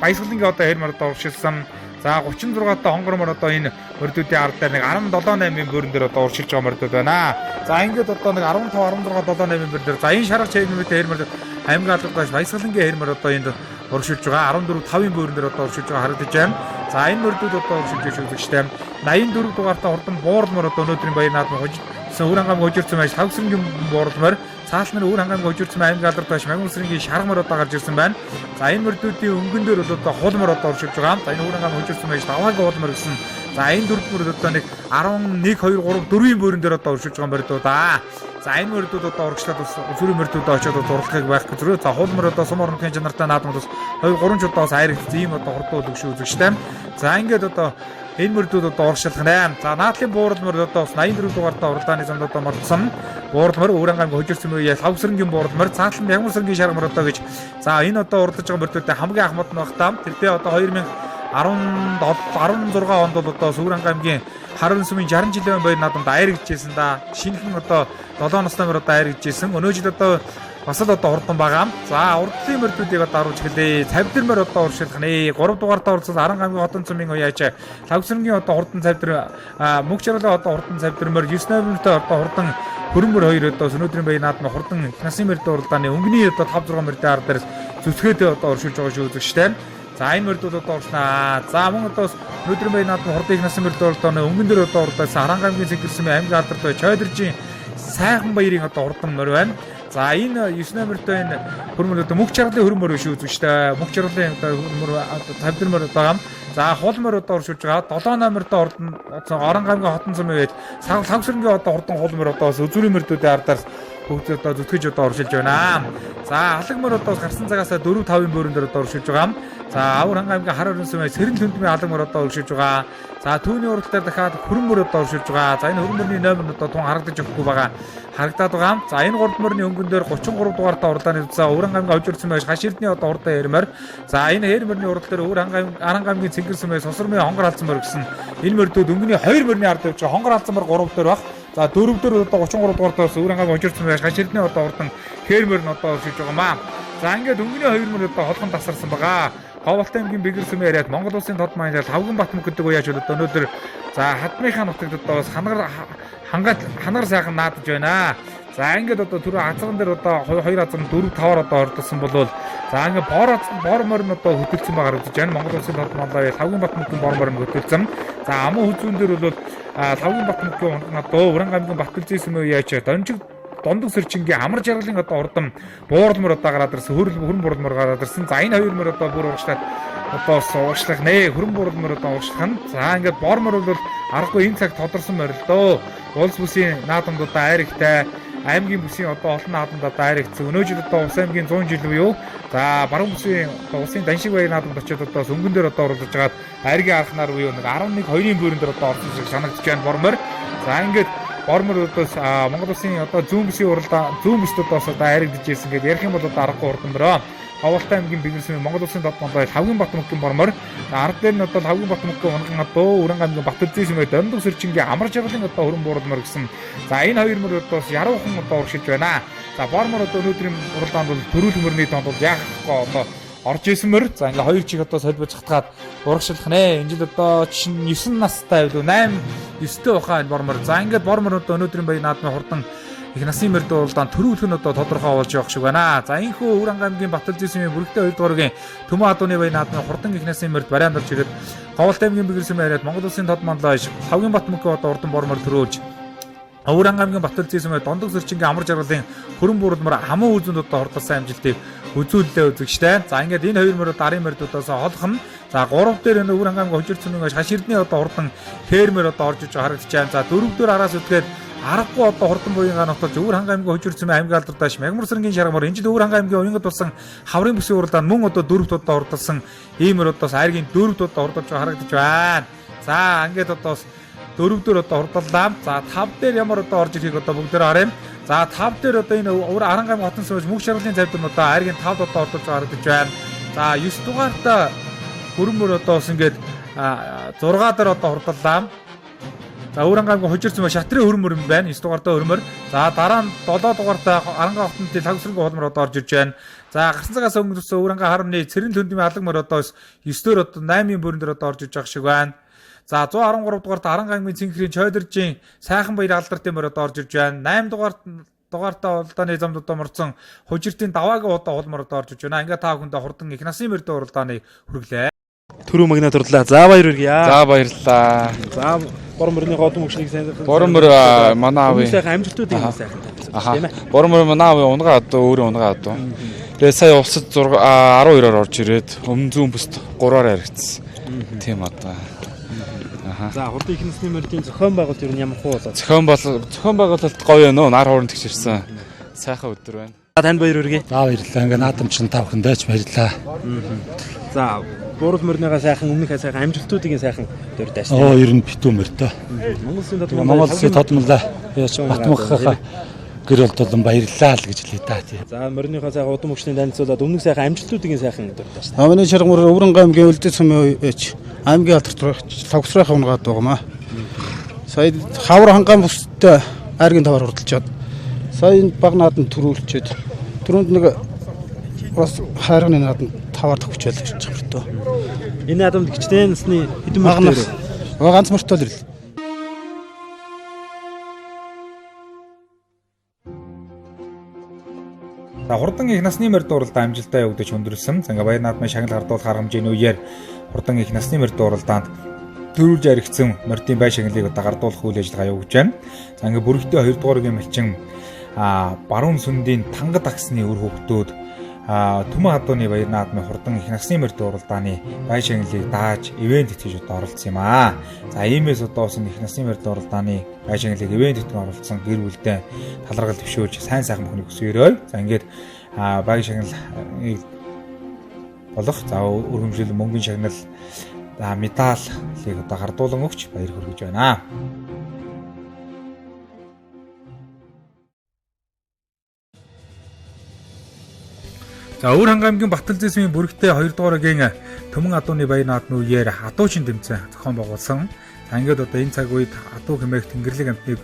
Баясгалангийн одоо хэр мөр одоо уршилсан. За 36 та хонгор мөр одоо энэ мөрдүүдийн ард дээр нэг 17 8-ын бөөрөн дээр одоо уршилж байгаа мөрдүүд байна. За ингээд одоо нэг 15 16 7 8-ын бөөрөн дээр за энэ шарга чэйнүүдийн хэр мөр аймгийн алдарт үеаш Баясгалангийн хэр мөр одоо энд уршилж байгаа. 14 5-ын бөөрөн дээр одоо уршилж байгаа харагдаж байна. За энэ мөрдүүд одоо уршилж байгаа үзэгчтэй. 84 дугаартай хурдан буурал мөр одоо өнөөдрийн баяр наадмын хожид Өвөр хангамг хожирцсан байж Хавсрынгийн буурлмор цаалнар өвөр хангамг хожирцсан аймаг алдарт байж Магмар сэрэнгийн шаргамар одоо гарч ирсэн байна. За энэ мөрдүүдийн өнгөн дээр бол одоо хулмар одоо оршилж байгаа. За энэ өвөр хангамг хожирцсан байж даваагийн хулмар гэсэн. За энэ дөрөв мөрд одоо нэг 11 2 3 4-ийн бөөрөн дээр одоо оршилж байгаа мөрдүүд аа. За энэ мөрдүүд одоо урагшлаад бас зүрийн мөрдүүд очиод зурлахыг байхгүй зүрх. За хулмар одоо сум орнотын чанартай наадмал бас 2 3 ч удаа бас айрагдсан ийм одоо хурдан үлэг шүү үзэгчтэй. За ингээд одоо энэ мөрдүүд одоо урагшлах нэ. За наадлын буурал мөрд одоо бас 84 дугаартай уралдааны замд одоо мордсон. Буурал мөр Өвөр ангамг хожирсан үе Лхавсэрэнгийн буурал мөр цаатлан Ягмар сэрэнгийн шарга мөр одоо гэж. За энэ одоо уралдаж байгаа мөрдүүдтэй хамгийн ахмад нь баг та. Тэрдээ одоо 2017 16 онд бол одоо Өвөр ангамгийн Харван сүмийн 60 жилийн баяр наадамд айрагдчихсэн да. Шинэхэн одоо 7 настай мөр одоо айрагдчихсэн. Өнөө жил одоо бас л одоо хурдан байгаа. За урдлын мөрдүүдийг одоо оруулж эхэллээ. Цавдэр мөр одоо уршилах нэ. 3 дугаартаа оролцсон Аран гамгийн хотон цумын уяач Лхавсэрэнгийн одоо хурдан цавдэр мөнх жаргалын одоо хурдан цавдэр мөр 9 номертой одоо хурдан хөрөн мөр хоёр одоо өнөөдрийн баяр наадмын хурдан их насын мөрдөө уралдааны өнгөний одоо 5 6 мөрдөө ар дээр зүсгээд одоо уршилж байгаа шүү үзэгчтэй. За энэ мөрдүүд одоо уршнаа. За мөн одоо өнөөдрийн баяр наадмын хурдан их насын мөрдөө уралдааны өнгөн дээр одоо уралдаасан Аран гамгийн цэнгэрсэн аймгийн алдартай Чойдоржийн сайхан баярын одоо хурдан мөр байна. За энэ 9 номертой энэ хөрмөр одоо мөнх чаргалын хөрмөр биш үзэгчтэй. Мөнх чаргалын одоо хөрмөр тавдир мөр одоо байгаа. За хул мөр одоо оршуулж байгаа. 7 номертой ордон орон гамгийн хотон зам үед Лхавсэрэнгийн одоо хурдан хул мөр одоо бас үзүүрийн мөрдүүдийн ардаар бүгд одоо зүтгэж одоо оршилж байна. За алаг мөр одоо гарсан цагаас 4 5-ын бөөрөн дээр одоо оршилж байгаа. За авар хангай аймгийн хар өрнсөн бай сэрэн лүндмийн алаг мөр одоо оршилж байгаа. За түүний урал дээр дахиад хөрөн мөр одоо оршилж байгаа. За энэ хөрөн мөрний номер нь одоо тун харагдаж өгөхгүй байгаа. Харагдаад байгаа. За энэ гурав мөрний өнгөн дээр 33 дугаартай уралдааны за Өвөр хангай хожирсан байж хаш эрдний одоо урдаа ярмаар. За энэ хээр мөрний урал дээр Өвөр хангай Аран гамгийн цэнгэрсэн бай сосрмын хонгор халдсан мөр гэсэн энэ мөрдүүд өнгөний 2 мөрний ард явж байгаа. Хонгор халдсан мөр 3 дээр баг. За 4 дээр одоо 33 дугаар дээрс Өвөр хангагийн хужир цөмийн хаш эрдний одоо урдан хээрмөр нь одоо өршөж байгаа маа. За ингээд өнгөний хоёр мөр одоо холгон тасарсан байгаа. Ховолтой аймгийн бэгэр сүмийн яриад Монгол улсын тод маянаар Лхавган Батмөх гэдэг уяаж бол одоо өнөөдөр за хадмынхаа нутагт одоо бас хангаар хангаад хангаар сайхан наадаж байна. За ингээд одоо түрүү азган дээр одоо хоёр азган 4 5-аар одоо ордсон болвол за ингээд бор бор морь нь одоо хөтөлсөн байгаа харагдаж байна. Монгол улсын тод манлаа Лхавган Батмөхийн бор морь нь хөтөлсөн. За аман хүзүүн дээр бол Лхавган Батмөхийн унган одоо Уран аймгийн Батэлзээ сүмийн уяаж донжиг Дондог сэрчингийн амар жаргалын одоо урдам буурлмор одоо гараад ирсэн, хөрөл хөрөн буурлмор гараад ирсэн. За энэ хоёр мөр одоо бүр урагшлаад одоо уушлах нэ, хөрөн буурлмор одоо уушлах нь. За ингээд бор мөр бол аргагүй энэ цаг тодорсон морилдоо. Улс бүсийн наадамд одоо айрагтай, аймгийн бүсийн одоо олон наадамд одоо айрагдсан. Өнөө жил одоо Ус аймгийн 100 жил буюу за баруун бүсийн одоо улсын Даншиг баяр наадамд очиод одоо өнгөн дээр одоо оролцож хагаад айргийн архнаар буюу нэг 11 2-ын бөөрөн дээр одоо орсон шиг санагдаж байна бор мөр. За ингээд Бормор одоо Монгол улсын одоо зүүн бүсийн уралдаа зүүн бүсд одоо бас одоо айрагдаж ирсэн гэдээ ярих юм бол одоо аргагүй хурдан мөрөө. Ховолтой аймгийн бэгэрсэн Монгол улсын тод мондоо Лхавгийн Батмөхийн бормор ард дээр нь одоо Лхавгийн Батмөхийн унган одоо Өрөн аймгийн Батүрзээ сүмээ Дондог сэрчингийн амар жаргалын одоо хөрөн буурлмор гэсэн. За энэ хоёр мөр одоо бас яруухан одоо урагшиж байна. За бормор одоо өнөөдрийн уралдаанд бол төрүүл мөрний тоонд бол яахгүй одоо орж исэн мөр. За ингээ хоёр чих одоо солбож хатгаад урагшлах нэ. Энэ жил одоо чинь 9 настай байлуу 8 9-тэй байхаа энэ бормор. За ингээд бормор одоо өнөөдрийн баяр наадмын хурдан их насын мөрд уралдаан төрүүлэх нь одоо тодорхой болж явах шиг байна. За энэхүү Өвөр аймгийн Баталзээ сүмийн бүрэгтэй 2 дугааргийн Төмөн адууны баяр наадмын хурдан их насын мөрд барианд орж ирээд Говьлт аймгийн бэгэр сүмийн яриад Монгол улсын тод манлай Лхавгийн Батмөнхийн одоо урдан бормор төрүүлж Өвөр аймгийн Баталзээ сүмээ Дондог сэрчингийн амар жаргалын хөрөн буурлмар хаман үзэнд одоо хурдласан амжилтыг үзүүллээ үзэгчтэй. За ингээд энэ хоёр мөр дарын мөрдүүдээс холох нь за 3 дээр энэ Өвөр аймгийн хожир цөмийн хаш эрдний одоо хурдан хээрмэр одоо орж иж харагдаж байна. За 4 дээр араас үтгээд аргагүй одоо хурдан буянгаа нотолж Өвөр ханга аймгийн хожир цөмийн аймгийн алдардааш Мягмар сэргийн шаргамар энэ жил Өвөр ханга аймгийн уянгад болсон хаврын бүсийн уралдаанд мөн одоо 4-т одоо хурдалсан ийм мөр одоо айргийн 4-т одоо хурдалж харагдаж байна. За ингээд одоо бас 4 дээр одоо хурдаллаа. За 5 дээр ямар одоо орж ирэхийг одоо бүгдээр харъя. За 5 дээр одоо энэ Өвөр Аранга аймаг хотын сүмж мөнх шаргалын завьд одоо айргийн 5-д одоо ордолж харагдаж байна. За 9 дугаарт хөрөн мөр одоо бас ингээд 6 дээр одоо хурдаллаа. За Өвөр аймгийн хужир сүмээ шатрын хөрөн мөр байна. 9 дугаартай хөрөн мөр. За дараа нь 7 дугаартай Аранга хотын лагсрын хулмар одоо орж ирж байна. За гарсан цагаас өнгөрсөн Өвөр анга харамны цэрэн төндмийн алаг мөр одоо 9 дээр одоо 8-ын бүрэн дээр одоо орж иж байгаа шиг байна. За 113 дугаарт Аранга аймгийн цэнхрийн Чойдоржийн сайхан баяр алдартын мөр одоо орж ирж байна. 8 дугаарт дугаартаа уралдааны замд одоо морцсон хужиртын даваагийн удаа хулмар одоо орж ирж байна. Ингээ та бүхэндээ хурдан их насын мөрдөө уралдааныг хүргэлээ. Төрөө магнат урлаа. За баяр хүргье. За баярлалаа. За бор мөрний годом мөгшнийг сайн Бор мөр манай аавын сайхан амжилтуудыг сайхан тавьсан тийм ээ. Бор мөр манай аавын унгаа одоо өөрөө унгаа одоо. Тэгээ сая усад 6 12-оор орж ирээд өмнө зүүн бүст 3-аар харагдсан. Тийм одоо. Аха. За хурдан их насны мөрдийн зохион байгуулалт ер нь ямар хуу болоо? Зохион байгуулалт гоё нөө нар хуурн тэгшэрсэн. Сайхан өдөр байна. Танд баяр хүргэе. За баярлалаа. Ингээ наадамчин та бүхэндээ ч баярлалаа. За бурал мөрнийгаа сайхан өмнөхөө сайхан амжилтуудыг сайхан дурдаач. Оо ер нь битүү мөртөө. Монгол улсын тод Монгол улсын тодмолоо яаж Батмөхийнхаа гэр бүл болон баярлалаа л гэж хэлье да тий. За мөрнийхөө сайхан удам өгчний танилцуулаад өмнөх сайхан амжилтуудыг сайхан дурдаач. Миний шаргамар Өвөрнг аймгийн Үлдээ сүмийн үеч аймгийн алдарт лавгсрынхаа унгаад байгаамаа. Сая хавар хангаан бүстэй айргийн таваар хурдалчаад сая энэ баг наадам төрүүлчихэд түрүүнд нэг бас хайрганы наадам таваар төгчөөл ирж байгаа мөртөө. Энэ наадамд гिचтэй насны хэдэн Бага мөртөө нас. Ганц мөртөө л ирлээ. За хурдан их насны мөрд уралдаан амжилттай явагдаж өндөрлсөн. За ингээ баяр наадмын шагнал гардуулах арга хэмжээний үеэр хурдан их насны мөрд уралдаанд төрүүлж аригдсан мордын бай шагналыг одоо гардуулах үйл ажиллагаа явуулж байна. За ингээ бүрэгтэй 2 дугааргийн малчин баруун сүндийн тангад агсны үр хөвгтүүд Түмэн адууны баяр наадмын хурдан их насны мөрд уралдааны бай шагналыг дааж ивент итгэж одоо оролцсон юм аа. За иймээс одоо бас их насны мөрд уралдааны бай шагналыг ивент итгэн оролцсон гэр бүлдээ талархал төвшөөлж сайн сайхан бүхнийг хүсье өрөөе. За ингээд бай шагналыг болох за өргөмжлөл мөнгөний шагнал за медаллыг одоо гардуулан өгч баяр хүргэж байна. За Өвөр ханга аймгийн Баталзээ сүмийн бүрэгтэй 2 дугааргийн Төмөн адууны баяр наадмын үеэр адуучин тэмцээн зохион байгуулсан. За ингээд одоо энэ цаг үед адуу хэмээх тэнгэрлэг амьтныг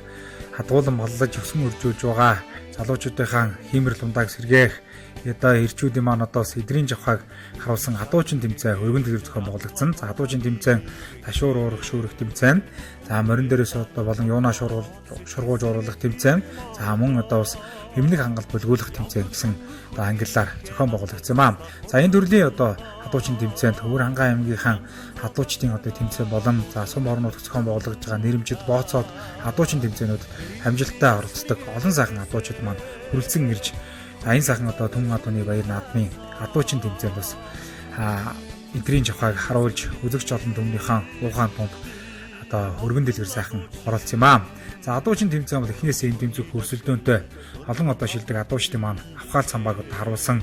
хадгуулан маллаж өсгөн өржүүлж байгаа залуучуудынхаа хиймэрл ундааг сэргээх одоо ирчүүдийн маань одоо сэдрийн жавхааг харуулсан адуучин тэмцээн өргөн дэлгэр зохион байгуулагдсан. За адуучин тэмцээн ташуур уурах шүүрэх тэмцээн, за морин дээрээс одоо болон юунаа шургууж ууруулах тэмцээн, за мөн одоо бас эмнэг хангалт бүлгүүлэх тэмцээн гэсэн одоо ангиллаар зохион байгуулагдсан юм аа. За энэ төрлийн одоо адуучин тэмцээнд Өвөр Хангай аймгийнхаа адуучдын одоо тэмцээн болон за сум орнууд зохион байгуулагдж байгаа нэрэмжит бооцоод адуучин тэмцээнүүд амжилттай оролцдог олон сайхан адуучид маань хүрэлцэн ирж за энэ сайхан одоо түн адууны баяр наадмын адуучин тэмцээнд бас эдрийн жавхааг харуулж үзэгч олон түмнийхэн уухаан тунд одоо өргөн дэлгэр сайхан оролцсон юм аа. За адуучин тэмцээн бол эхнээсээ энэ тэмцэх өрсөлдөөнтэй олон одоо шилдэг адуучдын маань авхаал самбааг одоо харуулсан.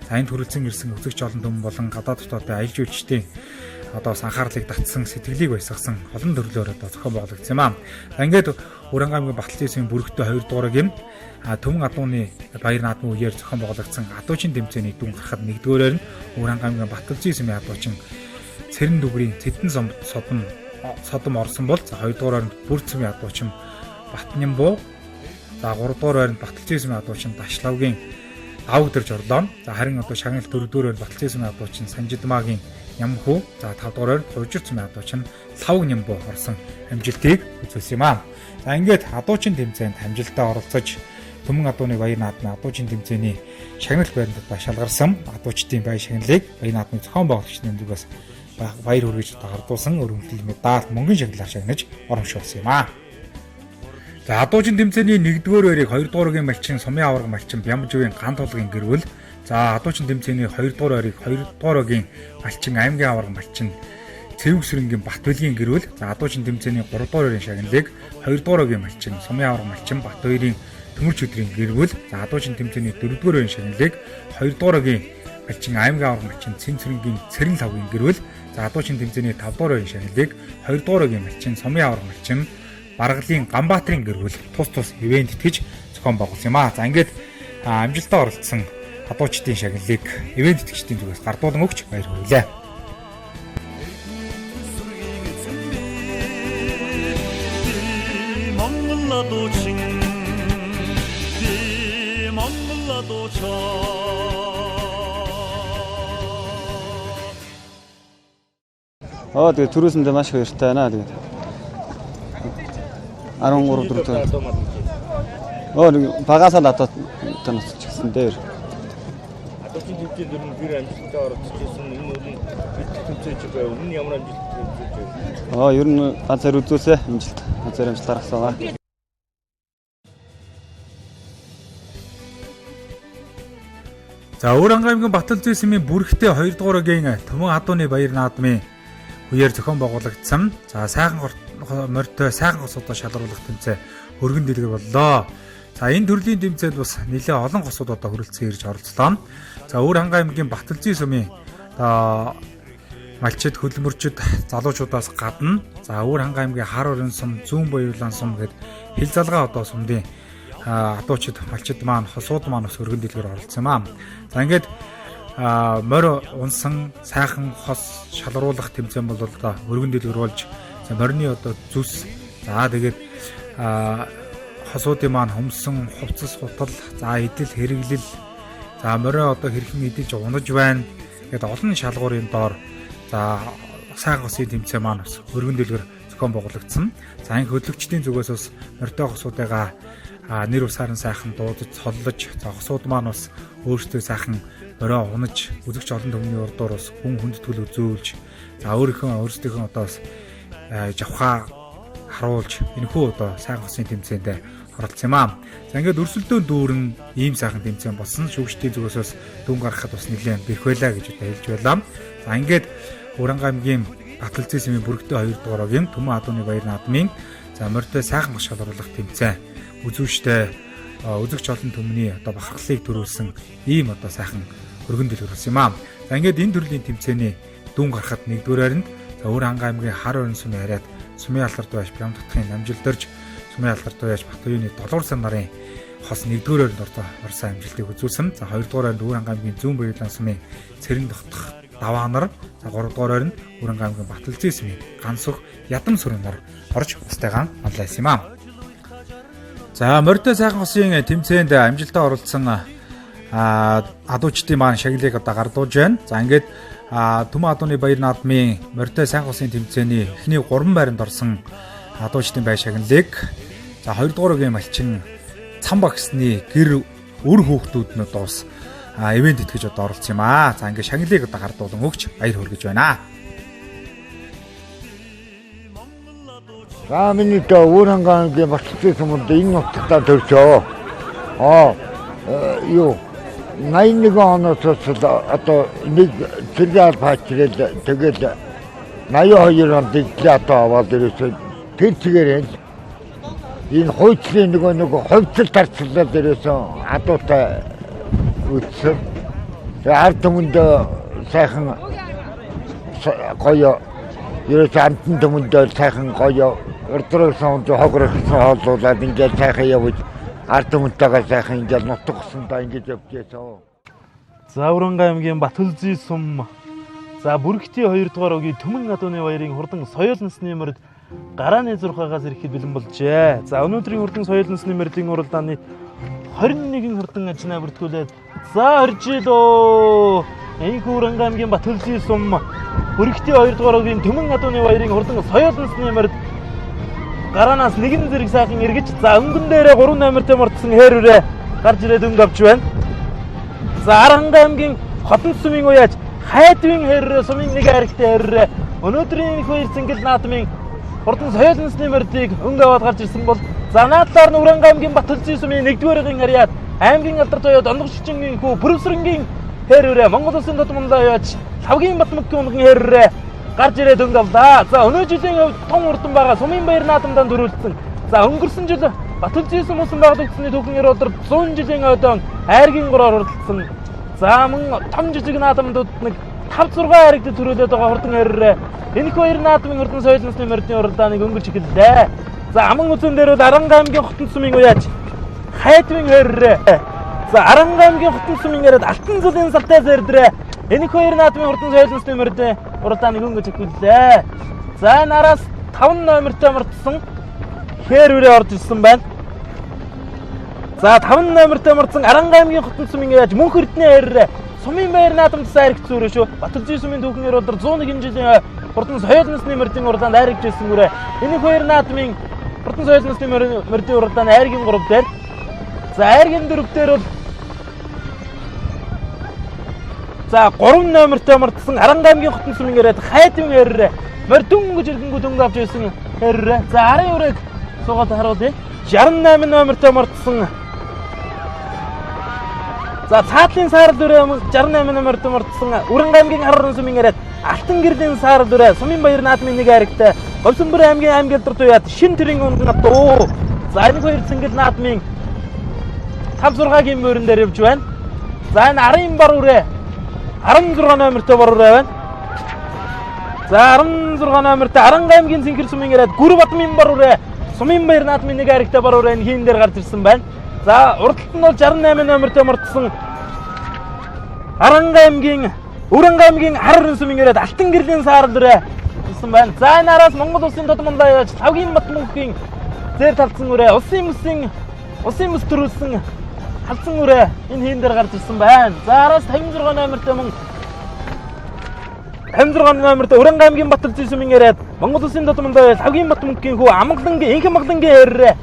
За энд хүрэлцэн ирсэн үзэгч олон түмэн болон гадаад дотоодын аялал жуулчдын одоо бас анхаарлыг татсан, сэтгэлийг баясгасан олон төрлөөр одоо зохион байгуулагдсан юм аа. За ингээд Уранга аймгийн Баталжийн сүмийн бүрэгтэй 2 дугаар гэм Түмэн адууны баяр наадмын үеэр зохион байгуулагдсан адуучин тэмцээний дүн гарахад нэгдүгээрээр нь Уранга аймгийн Баталжийн сүмийн адуучин Цэрэн дүгрийн Цэдэн содом орсон бол за хоёрдугаар байранд Бүрд сүмийн адуучин Батнямбуу, за гуравдугаар байранд Баталжийн сүмийн адуучин Дашлавгийн Давагдэрж орлоо. За харин одоо шагнал дөрөвдүгээр байранд Баталжийн сүмийн адуучин Санжидмагийн Ямхүү, за тавдугаар байранд Хужир сүмийн адуучин Лавг Нямбуу орсон амжилтыг үзүүлсэн юм аа. За ингээд адуучин тэмцээнд амжилттай оролцож Түмэн адууны баяр наадмын адуучин тэмцээний шагнал байранд одоо шалгарсан адуучдын баяр шагналыг баяр наадмын зохион байгуулагчдын зүгээс баяр хүргэж одоо гардуулсан өргөмжлөл медаль мөнгөн шагналаар шагнаж урамшуулсан юм аа. За адуучин тэмцээний 1-р байрыг 2-р өгийн малчин Сумын аварга малчин Бямживын ган тулгын гэрвэл, за адуучин тэмцээний 2-р байрыг 2-р өгийн малчин Аймгийн аварга малчин Цэвэг сүрэнгийн Батбэлгийн гэрвэл, за адуучин тэмцээний 3-р байрын шагналыг 2-р өгийн малчин Сумын аварга малчин Батбаярын Төмөрч өдрийн гэрвэл, за адуучин тэмцээний 4-р байрын шагналыг 2-р өгийн малчин Аймгийн аварга малчин Цэн сүрэнгийн Цэрэн лавгийн гэрвэл, за адуучин тэмцээний 5-р байрын шагналыг 2-р өгийн малчин Сумын аварга малчин Баргалын Ганбаатарын гэрвэл тус тус ивент итгэж зохион байгуулсан юм аа. За ингээд амжилттай оролцсон адуучдын шагналыг ивент итгэгчдийн зүгээс гардуулан өгч баяр хүргэлээ. Монгол адуучин би Монгол адуучин. Аа тэгээ түрүүсэндээ маш их баяртай байна. Тэгээд 13 дөрөв. Оо нэг багасаа л адуутай ноцолж гисэн дээр. Адуучин тэмцээнд ер нь хэр амжилттай оролцож ирсэн, энэ өрн тэмцээж байгаа. Өмнө нь ямар амжилттай тэмцээж байв? Аа ер нь ганцаар үзүүлсэ амжилт. Ганцаар амжилт гаргасан байгаа. За Уранга аймгийн Баталзүй сүмийн бүрэгтэй 2 дугаар өгийн Түмэн адууны баяр наадмын үеэр зохион байгуулагдсан. За сайхан морьтой сайхан хосуудаа шалгаруулах тэмцээн өргөн дэлгэр боллоо. За энэ төрлийн тэмцээнд бас нэлээд олон хосууд одоо хүрэлцэн ирж оролцлоо. За Өвөр Хангай аймгийн Баталзын сүмийн одоо малчид хөдөлмөрчд залуучуудаас гадна за Өвөр Хангай аймгийн Хар орон сум, Зүүн Баярлан сум гэд хил залгаа одоо сумдын адуучид малчид маань хосууд маань бас өргөн дэлгэр оролцсон юм аа. За ингээд морь унсан сайхан хос шалруулах тэмцээн бол одоо өргөн дэлгэр болж за морины одоо зүс за тэгээд хосуудын маань хөмсөн хувцас хутал за идэл хэрэглэл за морио одоо хэрхэн идэлж унаж байна гэд олон шалгуурын доор за сайхан хосын тэмцээн маань бас өргөн дэлгэр зохион байгуулагдсан. За энэ хөдлөгчдийн зүгээс бас морьтой хосуудыгаа нэр усаар нь сайхан дуудаж цоллож за хосууд маань бас өөрсдөө сайхан морио унаж үзэгч олон түмний урдуур бас хүн хүндэтгэл үзүүлж за өөрийнхөө одоо бас жавхаа харуулж энэхүү одоо сайхан хосын тэмцээнд оролцсон юм аа. За ингээд өрсөлдөөн дүүрэн ийм сайхан тэмцээн болсон. Шүүгчдийн зүгээс бас дүн гаргахад бас нэлээд бэрх байлаа гэж одоо хэлж байлаа. За ингээд Уранга аймгийн Баталзын сүмийн бүрэгтэй 2 дугаар огийн Түмэн адууны баяр наадмын за морьтой сайхан хос шалруулах тэмцээн үзүүштэй үзэгч олон түмний одоо бахархлыг төрүүлсэн ийм одоо сайхан өргөн дэлгэр болсон юм аа. За ингээд энэ төрлийн тэмцээний дүн гаргахад нэгдүгээр байранд за Өвөр Хангай аймгийн Хар орон сүмийн хариад Сумын алдарт байж Бям дутхын намжилдэрж Сумын алдарт байж Батуяны Долгуур сан нарын хос нэгдүгээр байранд орсон амжилтыг үзүүлсэн. За хоёрдугаар байранд Өвөр Хангай аймгийн Зүүн Баярлан сүмийн Цэрэн дотох Даваа нар, за гуравдугаар байранд Өвөр Хангай аймгийн Баталзын сүмийн Гансүх Ядам сүрэн нар орж устайгаан онлайсан юм аа. За морьтой сайхан хосын тэмцээнд амжилттай оролцсон адуучдын маань шагналыг одоо гардуулж байна. За ингээд Түмэн адууны баяр наадмын морьтой сайхан хосын тэмцээний эхний 3 байранд орсон адуучдын бай шагналыг за 2 дугаар үеийн малчин Цам багсны гэр өр хүүхдүүд нь одоо бас ивент итгэж одоо оролцсон юм аа. За ингээд шагналыг одоо гардуулан өгч баяр хүргэж байна. За миний Өвөрхангай аймгийн Баталзүй суманд энэ нутагтаа төрсөө. Юу 81 оноос одоо нэг цэргийн алба хачирэл тэгэл 82 онд идлээ одоо аваад ирсэн. Тэр чигээр энэ хуучлын нөгөө хувьцал тарцлал дээрээс адуутай үтсэн. Тэгээ ард түмэнд сайхан гоё ерөөсөө амтан түмэнд сайхан гоё урдрагсан хогрогсон хооллуулаад ингээд сайхан явж ард түмэнтэйгээ сайхан ингээд нутаг усандаа ингэж явж байсан. За Өвөрхангай аймгийн Батөлзий сум за бүрэгтийн 2 дугаар өгийн Түмэн адууны баярын хурдан соёл насны морд гарааны 6-аас ирэхэд бэлэн болжээ. За өнөөдрийн хурдан соёл насны мордын уралдааны 21 хурдан ажнаа бүртгүүлээд за оржилоо. Энэхүү Өвөрхангай аймгийн Батөлзий сум бүрэгтийн 2 дугаар өгийн Түмэн адууны баярын хурдан соёл насны морд гараанаас нэгэн зэрэг сайхан эргэж за өнгөн дээрээ 3 номертой мордсон хээр үрээ гарч ирээд өнгө авч байна. За Аранхангай аймгийн Хотон сумын уяаж Хайдвын хээр үрээ сумын нэг айрагтай хээр үрээ өнөөдрийн их баяр цэнгэл наадмын хурдан соёл насны мордыг өнгө аваад гарч ирсэн бол за наадлаар нь Өвөрхангай аймгийн Батөлзий сумын 1-р харьяат аймгийн алдар тоёо Дондогшичингийн хүү Пүрвсрэнгийн хээр үрээ Монгол улсын тодмонлоо яач Лавгийн Батмөкийн унган хээр үрээ гарч ирээд өнгө авлаа. За өнөө жилийн хувьд том хурдан байгаа сумын баяр наадамдаа төрүүлсэн. За өнгөрсөн жил Батөлзий сум усан байгуулагдсаны түүхэн эрүүлдэр 100 жилийн ойдон айргийн 3-аар хурдалсан. За мөн том жижиг наадамдууд нэг 5 6 айрагт төрүүлээд байгаа хурдан эрээрээ энэхүү баяр наадмын хурдан соёл насны мордын уралдааныг өнгөрч эхэллээ. За аман үзэн дээр бол Аранхангай аймгийн Хотон сумын уяаж Хайдвын эрээрээ за Аранхангай аймгийн Хотон сумын яриад Алтан зүлийн салтай зэрдрээ энэхүү баяр наадмын хурдан соёл насны мордын уралдааныг өнгөж эхэллээ. За энэ араас 5 номертой мордсон хээр үрээ орж ирсэн байна. За 5 номертой мордсон Аранхангай аймгийн Хотон сумын яаж Мөнх Эрдэнэ хэррээ сумын баяр наадамд айрагч зүрээ шүү. Батөлзий сумын түүхэн эрүүлдэр 101 жилийн хурдан соёл насны мордын уралдаанд айрагч ирсэн үрээ. Энэхүү баяр наадмын хурдан соёл насны мордын уралдааны айргийн 3 дээр. За айргийн 4 дээр бол за 3 номертой мордсон Аранхангай аймгийн Хотон сумын яриад Хайдвын хэррээ мордун гэж иргэнгүүд өнгө авч ирсэн хэррээ. За арын үрээг суугаад харуулъя. 68 номертой мордсон за Цаатлын саарал үрээ 68 номертой мордсон Өвөрхангай аймгийн Харваран сумын яриад Алтан гэрлийн саарал үрээ сумын баяр наадмын нэг айрагтай Говьсөнбөр аймгийн аймаг алдар туяад шин төрийн унган адуу. За энэ хоёр цэнгэл наадмын 5 6-гийн мөрөн дээр явж байна. За энэ арын бар үрээ 16 номертой бар үрээ байна. За 16 номертой Аранхангай аймгийн Цэнхэр сумын яриад Гүр Бадмын бар үрээ сумын баяр наадмын нэг айрагтай бар үрээ энэ хийн дээр гарч ирсэн байна. За урдталт нь бол 68 номертой мордсон Аранхангай аймгийн Өвөрхангай аймгийн Харваран сумын яриад Алтан гэрлийн саарал үрээ ирсэн байна. За энэ араас Монгол улсын тодмонлоо яаж Лавгийн Батмөнхийн зээр талцсан үрээ улсын мэс төрүүлсэн халдсан үрээ энэ хийн дээр гарч ирсэн байна. За араас 56 номертой мөн 56 номертой Өвөрхангай аймгийн Батөлзий сумын яриад Монгол улсын тодмонлоо Лавгийн Батмөнхийн хүү Амгалангийн Инх Амгалангийн хэррээ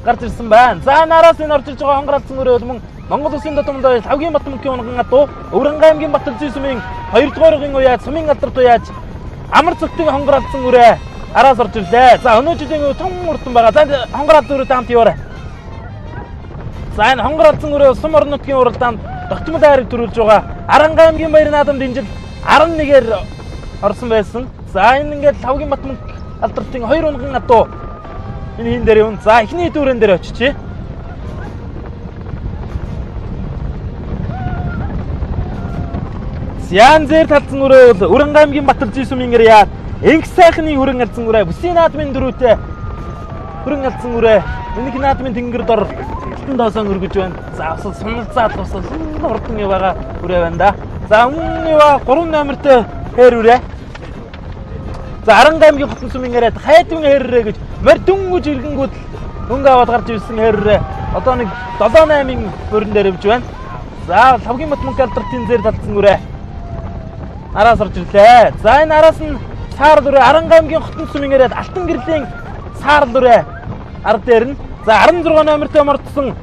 гарч ирсэн байна. За энэ араас энэ орж ирж байгаа хонгор алдсан үрээ бол мөн Монгол улсын тодмонлоо Лавгийн Батмөнхийн унган адуу Өвөрхангай аймгийн Батөлзий сумын 2 дугаар өгийн уяаж сумын алдар туяаж Амар цогтын хонгор алдсан үрээ араас орж ирлээ. За өнөө жилийн том урдан байгаа. За хонгор алдсан үрээтэй хамт яваарай. За энэ хонгор алдсан үрээ сум орон нутгийн уралдаанд тогтмол айраг төрүүлж байгаа. Аранхангай аймгийн баяр наадамд энэ жил 11-ээр орсон байсан. За энэ ингээд Лавгийн Батмөнх алдартын 2 унган адуу энэ хин дээр юм. За эхний дүүрэн дээр очичээ. Зян зэр талцсан үрээ бол Өвөрхангай аймгийн Батөлзий сумын яриад Инх сайхны хүрэн алдсан үрээ бүсийн наадмын дөрөвтэй хүрэн алдсан үрээ энэх наадмын тэнгэр дор алтан доосон өргөж байна. За бас сумалзаад бас хурдан яваа үрээ байна да. За өмнө яваа 3 номертой хээр үрээ. За Аранхангай аймгийн Хотон сумын яриад Хайдвын хээр үрээ гэж мордөнгөж иргэнгүүд Хөнгө аваад гарч ирсэн хэррээ одоо нэг 7-8-ын мөрөн дээр явж байна. За Лавгийн Батмөнх алдартын зэр талдсан үрээ. Араас орж ирлээ. За энэ араас нь Саарл үрээ Аранга аймгийн Хотон сумын яриад Алтан гэрлийн Саарл үрээ ард дээр нь за 16 номертой мордсон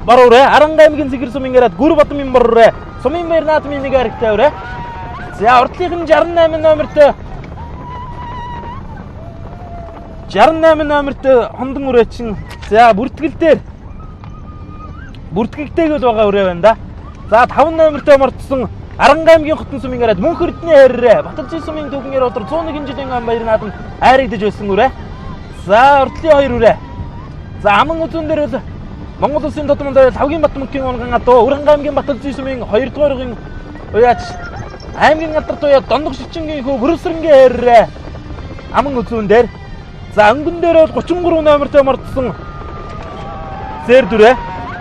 бор үрээ Аранга аймгийн Зэгэр сумын яриад Гүр Бадмын бор үрээ Сумын баяр наадмын нэг аригтай үрээ. За урдлынх нь 68 номертой 68 номертой хондон үрээ чинь за бүртгэл дээр бүртгэгтэйг л байгаа үрээ байна да. За 5 номертой мордсон Аранга аймгийн Хотон сумын яриад Мөнх Эрдэнэ хэррээ Баталжийн сумын түүхэн өдөр 101 жилийн ам баяр наадам айрагдаж байсан үрээ. За урдлын хоёр үрээ. За аман үзүүн дээр бол Монгол улсын тодмонд Лавгийн Батмөнхийн унган адуу Уранга аймгийн Баталжийн сумын 2 дугаар угийн уяач аймгийн алдарт уяа Дондог Шичингийн хүү Бүрвсрэнгийн хэррээ аман үзүүн дээр. За өнгөн дээр бол 33 номертой мордсон зэр дүрээ.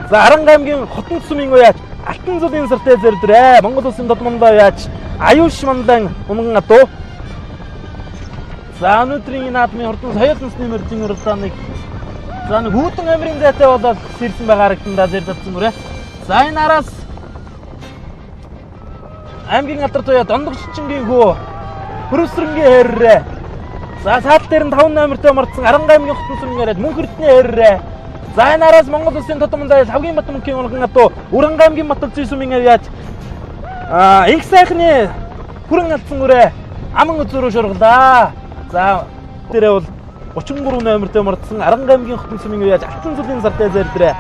За Аранга аймгийн Хотон сумын уяач Алтан зүлийн сартай зэр дүрээ. Монгол улсын тодмонд уяач Аюуш мандан унган адуу. За өнөөдрийн наадмын хурдан соёл насны мөрдийн уралдааныг за нэг үүдэн амирын зайтай болоод сэрсэн байгаа харагдан да зэр татсан бүрээ. За энэ араас аймгийн алдарт уяа Дондог Шичингийн хүү Хөрөвсрэнгийн хэррээ. За саадал дээр нь 5 номертой мордсон Аранга аймгийн Хотон сумын яриад Мөнх Эрдэнэ хэррээ. За энэ араас Монгол улсын тодмонд Лавгийн Батмөнхийн унган адуу Уранга аймгийн Баталжийн сумын яач инх сайхны хүрэн алдсан үрээ аман үзүүрөө шургалаа. За дээрээ бол 33 номертой мордсон Аранга аймгийн Хотон сумын яач Алтан зүлийн сартай зэр дээрээ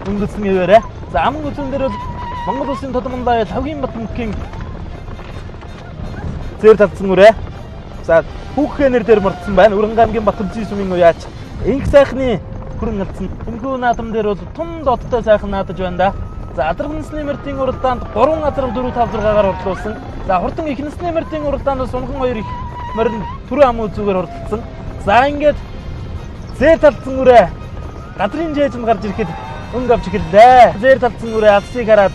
өндөсөн хэвээрээ. За аман үзүүн дээр бол Монгол улсын тодмонд Лавгийн Батмөнхийн зэр талдсан үрээ. За хүүхэн нэр дээр мордсон байна. Уранга аймгийн Баталжийн сумын яач инх сайхны хүрэн алдсан. Энэхүү наадам дээр бол тун додтой сайхан наадаж байна да. За адрах насны мөрдийн уралдаанд 3 азрах 4 5 6-гаар хурдлуулсан. За хурдан их насны мөрдийн уралдаанд бас унган 2 их морин түрүү ам үзүүгээр хурдлцсан. За ингээд зээр талдсан үрээ газрын жээжинд гарч ирэхэд өнгө авч эхэллээ. Зээр талдсан үрээ алсыг хараад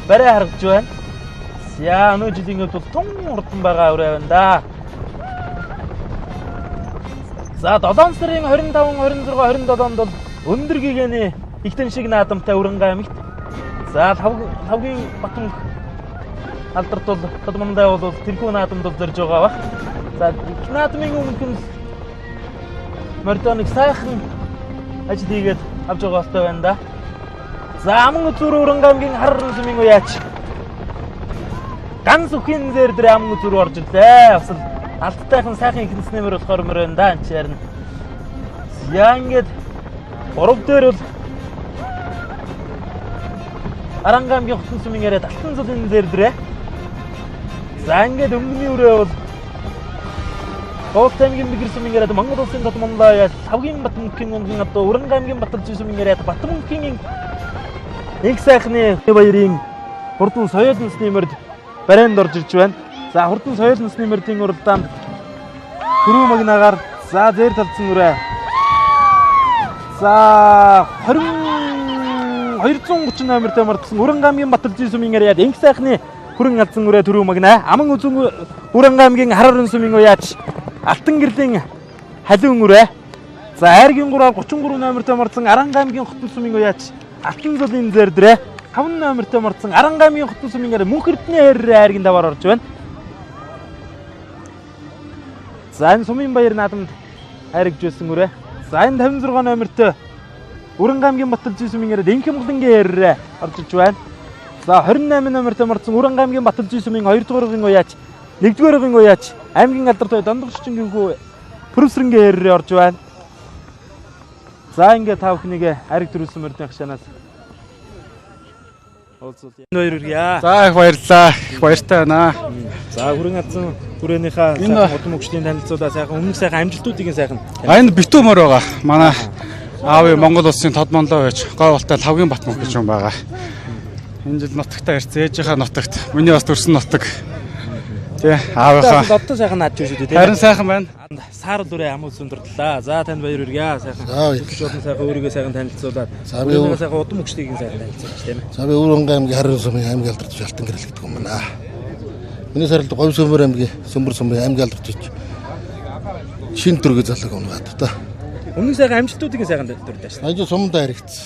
барай харгаж байна. За өнөө жилийн хувьд бол тун хурдан байгаа үрээ байна да. За 7 сарын 25, 26, 27-нд бол өндөр гэгэний ихтэн шиг наадамтай Уранга аймагт. За Лавгийн Батмөнх алдарт бол тодмондой бол тэрхүү наадамд бол зорж байгаа бах. За их наадмын өмнөх нь мордоныг сайхан ажил хийгээд авч байгаа болтой байна да. За аман үзүүр Уранга аймгийн Харрын сумын уяач ганц үхийн зэр дээр аман үзүүр орж ирлээ. Бас л алттайхан сайхан их насны мөр болохоор мөр байна да энэ чинь. За ингээд 3 дээр бол Аранга аймгийн Хотон сумын яриад Алтан зүлийн зэр дээрээ. За ингээд өнгөний өрөө бол Гоолт аймгийн Бэгэр сумын яриад Монгол улсын тодмондоо яаж Лавгийн Батмөнхийн унган адуу Уранга аймгийн Баталжийн сумын яриад Батмөнхийн их сайхны баярын хурдан соёл насны мөрд барайнд орж ирж байна. За хурдан соёл насны мөрдийн уралдаанд түрүү магнагаар за зэр талдсан үрээ. За 230 номертой мордсон Уранга аймгийн Баталжийн сумын яриад инх сайхны хүрэн алдсан үрээ түрүү магнаа. Аман үзэн Уранга аймгийн Харарын сумын уяач Алтан гэрлийн халиун үрээ. За айргийн 3-аар 33 номертой мордсон Аранга аймгийн Хотон сумын уяач Алтан зулын зэр дээрээ 5 номертой мордсон Аранга аймгийн Хотон сумын яриад Мөнх Эрдэнэ хэррээ айргийн даваар орж байна. За энэ сумын баяр наадамд хайргаж байсан үрээ. За энэ 56 номертой Уранга аймгийн Баталжийн сумын яриад Инх Монголынгийн хэррээ орж ирж байна. За 28 номертой мордсон Уранга аймгийн Баталжийн сумын 2 дугаар угийн уяач 1 дугаар угийн уяач аймгийн алдарт уяа Дондог Шичингийн хүү Пүрвсрэнгийн хэррээ орж байна. За ингээд та бүхнийг ариг төрүүлсэн мөрдийн хашаанаас уулзуулъя. Энэ хоёр үргийа. За их баярлалаа. Их баяртай байна. За хүрэн алдсан хүрээнийхээ сайхан удам өгчдийн танилцуулаа сайхан өмнөх сайхан амжилтуудыг сайхан. А энэ битүү мөр байгаа. Манай аавын Монгол улсын тодмонлоо байж гой болтой Лавгийн Батмөнх гэж юм байгаа. Энэ жил нутагтаа ирсэн. Ээжийнхаа нутагт. Миний бас төрсэн нутаг. Тий, аавынхаа. Додтой сайхан наадж шүү дээ. Харин сайхан байна. Саарл үрээ ам үзэн дурдлаа. За танд баяр хүргье. Сайхан. За баярлалаа. Сайхан өөрийгөө сайхан танилцуулаад. За би сайхан удам өгчдийг сайхан танилцуулж тийм ээ. За би Уранга аймгийн Харин сумын аймгийн алдарт Алтан гэрэл гэдэг юм байна. Миний саралд Говь сөмөр аймгийн Сөмөр сумын аймгийн алдарт шин төргө залаг унгаад та. Өмнөх сайхан амжилтуудыг сайхан дурдаач. Ажил сумд харигдсан.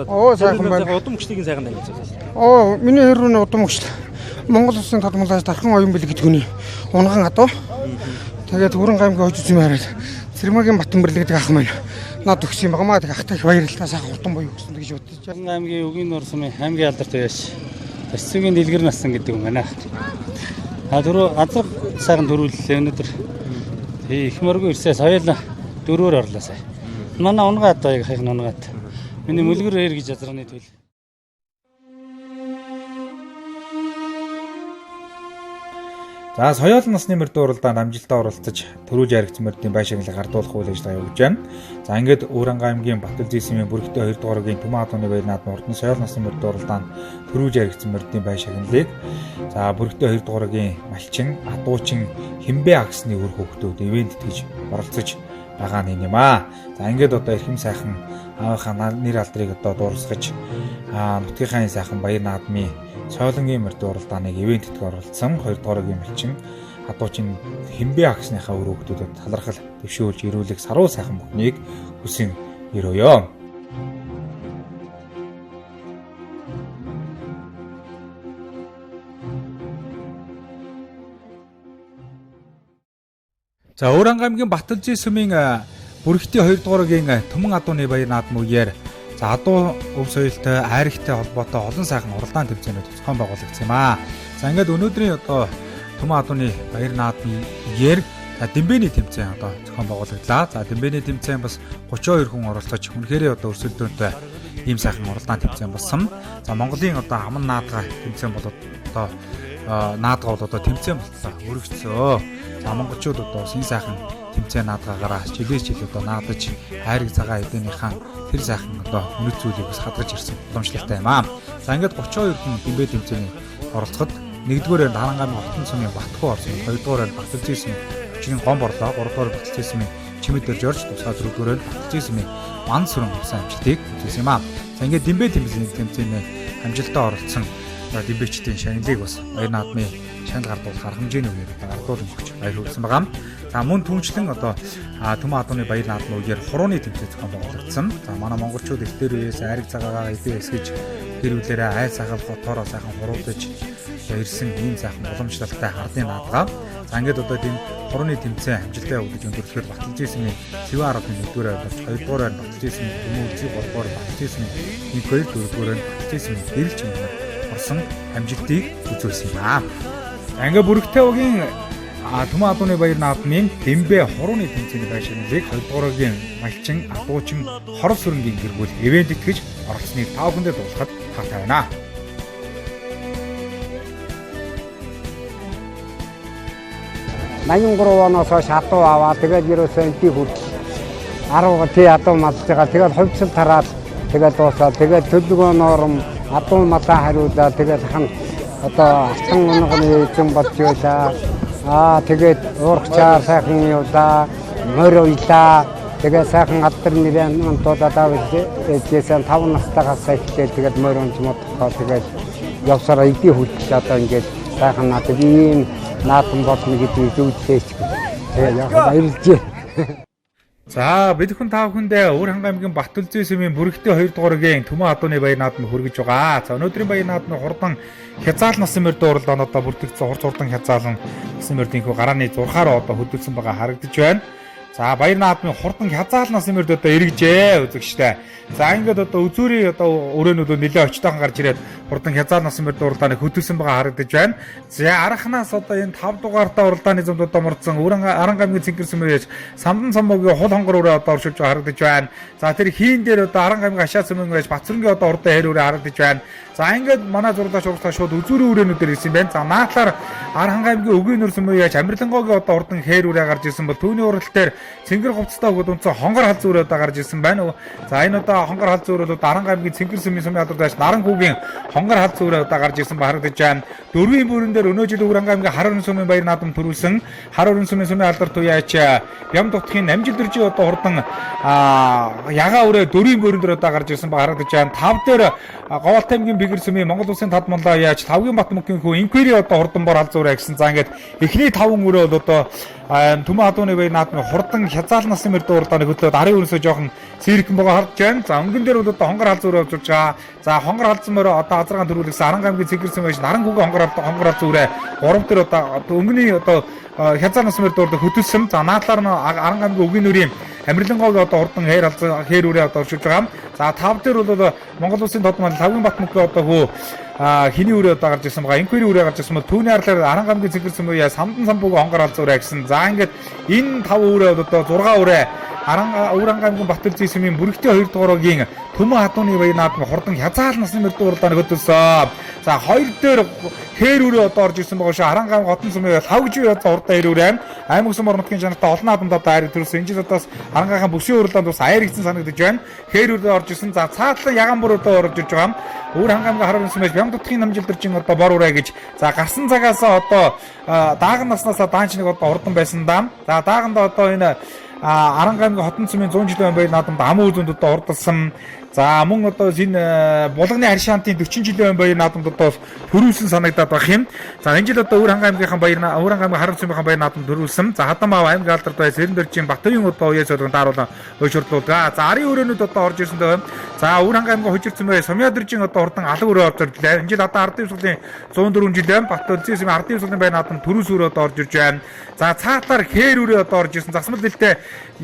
Оо, сайхан байна. Удам мөчлөгийг сайхан танилцуулаач. Оо, миний хэрүүний удам өгчлээ. Монгол улсын тод мулаж дархан оюун бэлэг гэдэг хүний унган адуу. Тэгээд Өрөн гаймгийн хожид юм яриад Цэрмагийн Батөнбөрлөг гэдэг ах маань над өгсөн юм багмаа. Тэг ахтай их баярлалаа. Сайхан хурдан буяа өгсөн гэж бодож. Өрөн аймгийн Үгийн нуур сумын аймгийн алдарт уяаш. Тарцгийн дэлгэр насан гэдэг юм байна. А дөрөв газар сайхан төрүүллээ өнөөдөр. Тий их мөргөө ирсээ соёл дөрөөр орлоо сая. Манай унгаа адуу яг хайх унгаад. Миний мөлгөр эр гэж азраны төл. За соёол насны мөрдөн уралдаанд амжилттай оролцож төрүүлж яригдсан мөрдийн байр шагналыг гардуулах үйл ажиллагаа явуулж байна. За ингээд Өөрөнгө аймгийн Батүлзий сумын бүрэгтэй 2 дугаар өгийн Түмэн адууны баяр наадмын урдны соёол насны мөрдөн уралдаанд төрүүлж яригдсан мөрдийн байр шагналыг за бүрэгтэй 2 дугаар өгийн Малчин, Адуучин, Химбэ агсны үр хөвгтүүд ивент гэж оролцож байгаа нь юм аа. За ингээд одоо эрхэм сайхан аавынхаа нэр алдрыг одоо дуурсгаж нутгийнхаа сайхан баяр наадмын соёлонгийн мөрдөн уралдааныг ивент тэтгэр оролцсон 2 дугаар өгийн Малчин, Адуучин, Химбэ агсныхаа үр хөвгтүүдэд талархал дэвшүүлж ирүүлэх саруу сайхан бүхнийг хүсэн өрөөё. За Өөрөнгө аймгийн Баталжийн сумын бүрэгтийн 2 дугаар өгийн Түмэн адууны баяр наадам үеэр за адуу өв соёлтой айрагтай холбоотой олон сайхан уралдаан тэмцээнүүд зохион байгуулагдсан юм аа. За ингээд өнөөдрийн одоо Түмэн адууны баяр наадмын үеэр за Дэмбэний тэмцээн одоо зохион байгуулагдлаа. За Дэмбэний тэмцээн бас 32 хүн оролцож үнэхэрээ одоо өрсөлдөөнтэй ийм сайхан уралдаан тэмцээн болсон. За Монголын одоо аман наадгаа тэмцээн бол одоо наадгаа бол одоо тэмцээн боллоо өргөцөө. За монголчууд одоо бас энэ сайхан тэмцээн наадгаагаараа жилээс жил одоо наадаж хайрыг цагаан эдэнийхэн тэр сайхан одоо үнэт зүйлийг бас хадгалж ирсэн уламжлалтай юм аа. За ингээд 32 хүн дэмбэ тэмцээний оролцоход нэгдүгээр Харангааны Хотон сумын Батхуу орсон, хоёрдугаар Баталжийн сумын Өчрийн гом борлоо, гуравдугаар Баталжийн сумын Чимэд Жорж, тусгай дөрөвдүгээр Баталжийн сумын Ман сүрэн авсан амжилтыг үзүүлсэн юм аа. За ингээд дэмбэ тэмцээний амжилттай оролцсон дэмбэчдийн шагналыг бас баяр наадмын шагнал гардуулах арга хэмжээний үеэр одоо гардуулан өгч баяр хүргэсэн байгаа. За мөн түнчлэн одоо Түмэн адууны баяр наадмын үеэр хурууны тэмцээн зохион байгуулагдсан. За манай монголчууд эртээр үеэс айраг цагаагаа эдээ эсгэж гэр бүлээрээ айл сахал хотоороо сайхан хуруулдаж ирсэн ийм сайхан уламжлалтай хардын наадгаа. За ингээд одоо тийм хурууны тэмцээн амжилттай явагдаж өндөрлөхөөр Баталжийн сумын Цэвэн аргын 1-р байр болж 2-р байр Баталжийн сумын Түмэн үлзий 3-р Баталжийн сумын 1 2 4-р Баталжийн сумын гэрэл чимгээр орсон амжилтыг үзүүлсэн юм аа. Ингээ бүрэгтэй угийн Түмэн адууны баяр наадмын Дэмбэ хурууны тэмцээний байр шагналыг 2 дугаар өгийн Малчин, Адуучин, Хоров сүрэнгийн гэр бүл ивент итгэж оролцсныг та бүхэндээ дуулахад таатай байна. Наян 83 оноос хойш адуу аваад тэгээд ерөөсөө эдий хүртэл 10 тий адуу малж байгаа. Тэгээд хувьцал тараад тэгээд дуусаад тэгээд төлөвлөгөө нуурам адуу малаа хариулаад тэгээд хан одоо алтан унганы эзэн болж байлаа. Аа тэгээд уурхчаар сайхан явлаа, морь уйлаа. Тэгээд сайхан алдар нэрэн амтуулаад ээжээсээ 5 настайгаас эхлээл тэгээд морь унж модохоо тэгээд явсараа эдий хүртэл одоо ингээд сайхан надад ийм наадам болно гэдгийг зөвлөлээч. Тэгээд яг баярлжээ. За бид хүн та бүхэндээ Өвөр хангай аймгийн Батүлзий сумын бүрэгтэй 2 дугаар өгийн Түмэн адууны баяр наадам хүргэж байгаа. За өнөөдрийн баяр наадам хурдан хязаал насан мөрдөн уралдаанд одоо бүртгэгдсэн хурц хурдан хязаалan насан мөрдийн хүү гарааны 6-аар одоо хөдөлсөн байгаа харагдаж байна. За баяр наадмын хурдан хязаал насан мөрд одоо эргэжээ үзэгчтэй. За ингээд одоо үзүүрийн одоо өрөөнүүд нэлээд очтойхон гарч ирээд хурдан хязаал насан мөрд уралдааныг хөдөлсөн байгаа харагдаж байна. За арханаас одоо энэ 5 дугаартаа уралдааны зумд одоо мурдсан Өрөн Аранга аймгийн Цэнгэр сүмээр яаж Самдан самбогийн хул хонгор өрөө одоо оршуулж байгаа харагдаж байна. За тэр хийн дээр одоо Аранга аймгийн Хашаа сүмэн байж Батсүрэнгийн одоо урдан хэр өрөө харагдаж байна. За ингээд манай зурлаач урагтаа шууд үзүүрийн өрөөнүүдээр ирсэн юм байна. За наадлаар Арханга аймгийн Өгийн нүр сүмэн яаж Амирлангогийн одоо урдан хээр өрөө гарч ирсэн бол түүний урал дээр Цэнгэр хувцастай хөгд унцсан хонгор хал зүүр одоо гарч ирсэн байна. За энэ одоо хонгор хал зүүр бол Аранга аймгийн Цэнгэр сүмийн сумын алдар байж Наран хүүгийн хонгор Хонгор хал зүрээ одоо гарч ирсэн ба харагдаж байна. Дөрвийн бүрэн дээр өнөө жил Өвөр аймгийн Хар өрн сумын баяр наадам төрүүлсэн Хар өрн сумын сумын алдар туяач Бям дутгийн Намжил дөржийн одоо хурдан ягаа өрөө дөрвийн бүрэн дээр одоо гарч ирсэн ба харагдаж байна. Тав дээр Гоолт аймгийн Бэгэр сумын Монгол Улсын тад мунлаа яаж Лавгийн Батмөнхийн хүү Инквери одоо хурдан бор хал зүрээ гэсэн. За ингээд эхний таван өрөө бол одоо Түмэн адууны баяр наадмын хурдан хязгаал насны мөрдөө уралдааны хөтлөөд арын өрнөсөө жоохон сэрхэн байгаа харж байна. За өнгөн дээр бол одоо хонгор хал зүрээ явж байгаа. За хонгор халдсан морь одоо азаргаан төрүүлсэн Аран аймгийн Цэнгэр сүм байж наран хүүгийн хонгор хал зүрээ 3 дээр одоо өнгөний одоо хязгаар нас мөр дурд хөтөлсөн. За наадлаар нь Аран аймгийн Үгийн нүрийн Амарлингойг одоо урдан хээр алзан хээр үрээ одоо оршиж байгаа. За 5 дээр бол Монгол Улсын тодмол Лавгийн Батмөнхөө одоо хөө хиний үрээ одоо гарч ирсэн байгаа. Инквери үрээ гарч ирсэн бол түүний арлаар Аран аймгийн Цэнгэр сүм буяа Самдан самбууг хонгор алзан үрээ гэсэн. За ингээд энэ 5 үрээ бол одоо 6 үрээ Аран Өвөр аймгийн Батөлзий сүмийн бүрэгтэй 2 дугаар өгийн Түмэн хадууны баяр наадмын хурдан хязгаал насны мөрдөн уралдааны хөтөлсөн. За 2 дээр хээр үрээ одоо орж ирсэн байгаа шүү. Аран аймгийн Хотон сүмийн лав гэж одоо хурдан хээр үрээ. Аймаг сүм орон нутгийн чанартай олон наадамд одоо айраг төрсөн. Энэ жил одоо Аран аймгийн бүсийн уралдаанд бас айр ихсэн санагдаж байна. Хээр үрээ орж ирсэн. За цаатлан ягаан бүр одоо орж ирж байгаа. Өвөр аймгийн Харван сүмээс Бям дутгийн намжил дэржин одоо бор үрээ гэж. За гарсан цагаас одоо дааган наснаасаа даанч нэг одоо хурдан байсан даа. За дааганда одоо энэ Аран аймгийн Хотон сүмийн 100 жилийн баяр наадамд аман үзэнд одоо урдалсан. За мөн одоо энэ булганы харшаантын 40 жилийн баяр наадамд одоо төрүүлсэн санагдаад байх юм. За энэ жил одоо Өвөр аймгийнхаа баяр Өвөр аймгийн Харан сүмийнхаа баяр наадамд төрүүлсэн. За Хадан баав аймгийн алдарт бай Сэрэн дөржин Батөрийн одоо уяа солгон даруулан уйшуурлуулгаа. За арын өрөөнүүд одоо орж ирсэн дөө. За Өвөр аймгийн хужир сүмээ Сумья дөржин одоо хурдан алаг өрөө орж ирлээ. Энэ жил одоо ардын суулын 104 жилийн Батөлзий сүмийн ардын суулын баяр наадамд төрүүс өрөө одоо орж ирж байна. За цаатлаар хээр өрөө одоо орж ирсэн. Засмал дэлтэй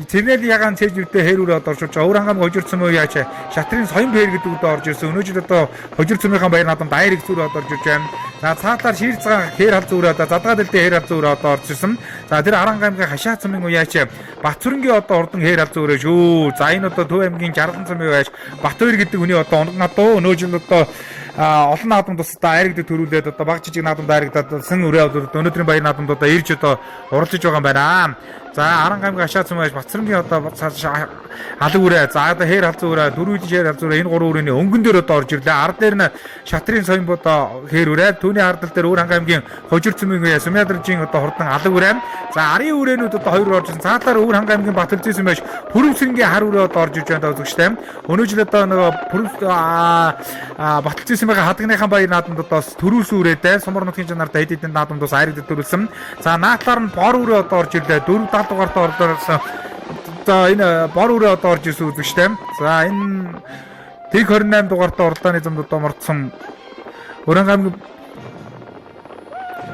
Цэрнэл ягаан цээжүүдтэй хээр өрөө одоо орж ирж байгаа. Өвөр аймгийн хужир сүмээ яаж шатрын соён пэр гэдэг үдэ орж ирсэн. Өнөө жил одоо хужир сүмийнхаа баяр наадамд даяр их зүрээ одоо орж ирж байна. За цаатлаар шир цагаан хээр хал зүрээ одоо задгаа дэлтэй хээр хал зүрээ одоо орж ирсэн. За тэр Аран аймгийн хашаа цумын уяач Батцүрэнгийн одоо урдан хээр хал зүрээ шүү. За энэ одоо Төв аймгийн Жаргалан цумын уяач Батбаяр гэдэг хүний одоо унган адуу өнөө жил одоо олон наадамд бас одоо айрагдад төрүүлээд одоо баг жижиг наадамд айрагдаад сэн өрөө өнөөдрийн баяр наадамд одоо ирж одоо уралдаж байгаа юм байна. За Аран аймгийн хашаа цум байж Батцүрэнгийн одоо алаг үрээ за одоо хээр хал зүрээ дөрвөлж хээр хал зүрээ энэ гурван өрөөний өнгөн дээр одоо орж ирлээ. Ард дээр нь шатрын соён одоо хээр үрээ түүний ардал дээр Өвөр аймгийн хожир цүмийн үе Сумьядаржийн одоо хурдан алаг үрээ. За арын үрээнүүд одоо хоёр орж ирсэн. Цаатлаар Өвөр аймгийн Батөлзий сүм байж Пүрвсрэнгийн хар үрээ одоо орж ирж байна үзэгчтэй. Өнөө жил одоо нөгөө Пүрвс Батөлзий сүмийн хадагныхаа баяр наадамд одоо төрүүлсэн үрээдээ сумар нутгийн чанарт хэд хэдэн наадамд бас айрагдад төрүүлсэн. За наадлаар нь бор үрээ одоо орж ирлээ. 470 дугаартай орж ирсэн. За энэ бор үрээ одоо орж ирсэн үзэгчтэй. За энэ тэг 28 дугаартай уралдааны замд одоо мордсон Өрөн аймгийн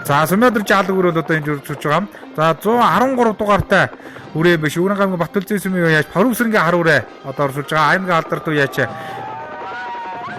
За Сумьядар жаалаг өрөөл одоо энэ зурж байгаа. За 113 дугаартай үрээ биш. Өрөн аймгийн Батөлзий сүмийн яаж Порвсрэнгийн хар үрээ одоо орсуулж байгаа. Аймгийн алдар дүү яаж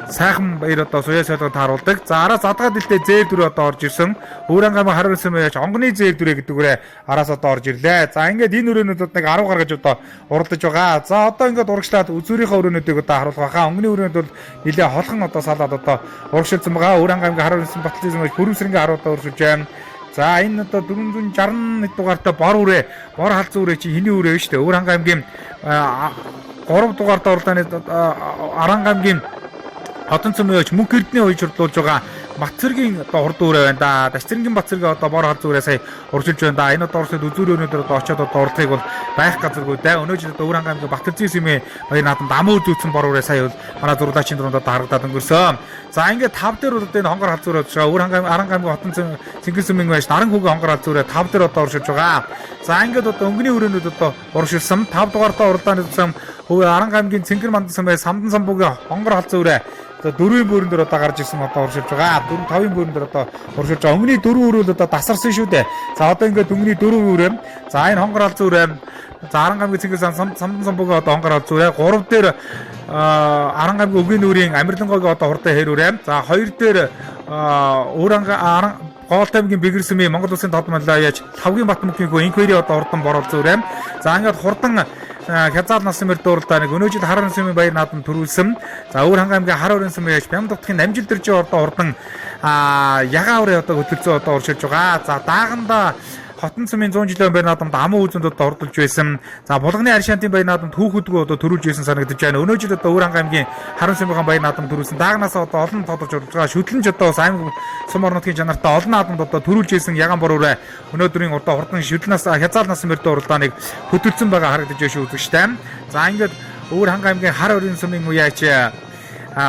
сайхан баяр одоо суяа солгон тааруулдаг. За араас задгаа дэлтэй зээл дүрээ одоо орж ирсэн. Өвөр аймгийн хар өрсөн яаж онгоны зээл дүрээ гэдэг үрээ араас одоо орж ирлээ. За ингээд энэ өрөөнүүд нэг 10 гаргаж одоо уралдаж байгаа. За одоо ингээд урагшлаад үзүүрийнхээ өрөөнүүдийг одоо харуулах байхаа. Онгоны өрөөнд бол нэлээ холхон одоо салаад одоо урагшилсан байгаа. Өвөр аймгийн хар өрсөн Батлын байж Пүрвсрэнгийн хар одоо өрсөж байна. За энэ одоо 461 дугаартай бор үрээ, бор халзан үрээ чи хиний үрээ шүү дээ. Өвөр аймгийн 3 дугаартай уралдааны Аран аймгийн Хотон цөмөөч мөнх эрдний уяж хурдлуулж байгаа Батцэргийн одоо хурд үрээ байна да. Дашцэргийн Батцэргийн одоо бор хал зүрээ сая уржилж байна да. Энэ одоо Оросд үзүүр өнөөдөр одоо очиод одоо урдахыг бол байх газаргүй да. Өнөө жил одоо Өвөр аймгийн Батэрзийн сүмийн баяр наадамд амуу зүүцэн бор үрээ сая бол манай зурлаачийн дөрөнд одоо харагдаад өнгөрсөн. За ингээд 5 дээр бол одоо энэ хонгор хал зүрээ болж байгаа. Өвөр Аран аймгийн Хотон Цэнгэр сүмийн байж наран хүүгийн хонгор хал зүрээ 5 дээр одоо уршилж байгаа. За ингээд одоо өнгөний өрөөнүүд одоо уршилсан. 5 дугаартай уралдааны тусам Аран аймгийн Цэнгэр мандан сүмээ Самдан самбуугийн хонгор хал зүрээ одоо дөрвийн бүрэн дээр одоо гарч ирсэн одоо уршилж байгаа. 4 5-ын бүрэн дээр одоо уршилж байгаа. Өнгөний дөрвөн өрөөл одоо дасарсан шүү дээ. За одоо ингээд өнгөний дөрвөн өрөө. За энэ хонгор хал зүрээ. За Аран аймгийн Цэнгэр Самдан самбуугийн одоо хонгор хал зүрээ. 3 дээр Аран аймгийн Өгийн нүрийн Амарлингойгийн одоо хурдан хээр үрээ. За 2 дээр Өвөр Аран Гоол аймгийн Бэгэр сүмийн Монгол Улсын тод маллаа яаж Лавгийн Батмөнхийн хүү инквери одоо хурдан борол зүрээ. За ингээд хурдан хязгаар насан мөр дууралдаа нэг өнөө жил хар өрн сүмийн баяр наадам төрүүлсэн. За Өвөр ханга аймгийн хар өрн сүмийн яаж Бям дутгийн намжил дэржээ одоо хурдан ягаан өрөө одоо хөтөлцөө одоо уршилж байгаа. За дааганда Хотон сумын 100 жилийн баяр наадамд аман үзэнд одоо ордолж байсан. За Булганы Аршаантын баяр наадамд хүүхэдгүү одоо төрүүлж байсан санагдаж байна. Өнөө жил одоо Өвөр хангай аймгийн Харан сумынхаа баяр наадамд төрүүлсэн. Даагнаас одоо олон тоглож орж байгаа. Шүтлэнч одоо бас аймаг сум орон нутгийн чанартай олон наадамд одоо төрүүлж байсан ягаан бор үрээ өнөөдрийн одоо хурдан шүтлэнээс хязаалнаас мөрдөө уралдааныг хөтөлсөн байгаа харагдаж байна шүү үзэгчтэй. За ингээд Өвөр хангай аймгийн Хар өрийн сумын үеач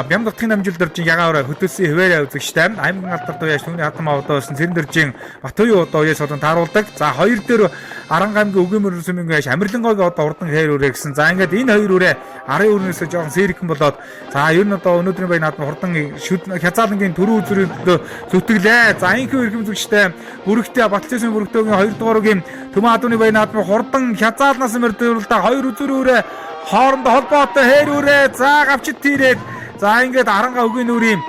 Бям нутгийн намжил дөржин ягаан өрөө хөтөлсөн хэвээрээ үзэгчтэй. Аймгийн алдар дуяаш түүний хатам одоо байсан цэрэн дөржин Батуян одоо уяас болон тааруулдаг. За хоёр дээр Аранга аймгийн Үгийн мөрөн сумын уяаш Амарлингойг одоо урдан хээр өрөө гэсэн. За ингээд энэ хоёр өрөө арын өрнөөсөө жоохон сэрхэн болоод за ер нь одоо өнөөдрийн баяр наадам хурдан шүд хязаалангийн төрөө үзрийн төлөө зүтгэлээ. За инхүү эрхэм үзэгчтэй бүрэгтэй Баталжийн бүрэгтөөгийн 2 дугаар үгийн Төмөн адууны баяр наадам хурдан хязаалнаас мөрдөлдөө хоёр үзүр өрөө хоорондоо холбоотой хээр өрөө за гавчид тийрээд за ингээд Аранга өгийн нүрийн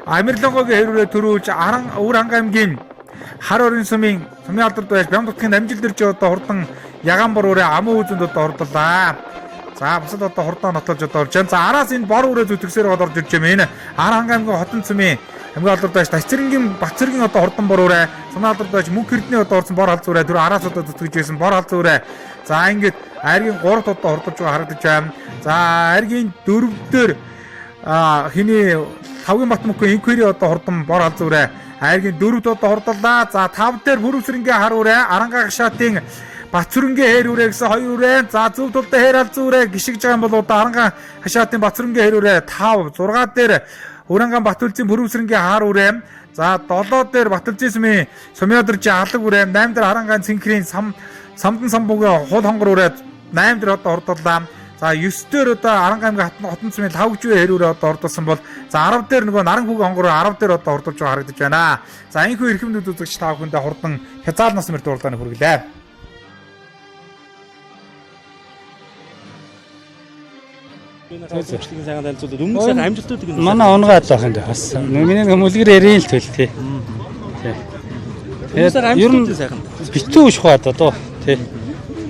Амирлангогийн хэрүүрээ төрүүлж Аран Өвөр хангай аймгийн Хар өрийн сумын сумын алдарт байж Бям нутгийн намжил дэрж одоо хурдан ягаан бор өрөө аман үзэнд одоо ордлаа. За бусад одоо хурдан нотлож одоо орж байна. За араас энэ бор өрөө зүтгэсээр орж ирж байна. Энэ Ар хангай аймгийн Хотон сумын аймгийн алдарт байж Тацэрэнгийн Батцэргийн одоо хурдан бор өрөө сумын алдарт байж Мөнх Эрдэнэ одоо орсон бор халз өрөө түр араас одоо зүтгэж байсан бор халз өрөө. За ингээд айргийн 3-т одоо хурдж байгаа харагдаж байна. За айргийн 4 дээр хиний Лавгийн Батмөнхөн инквери одоо хурдан бор алз үрээ айргийн 4-д одоо хурдлаа. За 5 дээр Бүрвсрэнгийн хар үрээ Аранга гашаатын Батцүрэнгийн хээр үрээ гэсэн хоёр үрээ. За зөв тулдаа хээр алз үрээ гიშгэж байгаа юм бол одоо Аранга хашаатын Батцүрэнгийн хээр үрээ 5 6 дээр Өрөнгөн Батүлзийн Бүрвсрэнгийн хар үрээ. За 7 дээр Батүлзийн сумын Сумьядаржи алаг үрээ 8 дээр Арангаан цэнхрийн сам самдан самбуугийн хул хонгор үрээ 8 дээр одоо хурдлаа. За 9 дээр одоо Аранга аймгийн Хотон сумын Лавгжүү хэрүүрээ одоо ордуулсан бол за 10 дээр нөгөө Наран хүүгийн онгороо 10 дээр одоо ордуулж байгаа харагдаж байна. За энэхүү эрхэмлүүд үзэгч та бүхэндээ хурдан хязаалнаас мөрд уралдааны хүргэлээ. Үйлчлэгийн сайхан танилцуулаад өмнөх сайхан амжилтуудыг нь манай унгай адлах юм дээ бас. Миний нэг мүлгэр ярийн л төл тий. Тэгээд ер нь битүү шухаад одоо тий.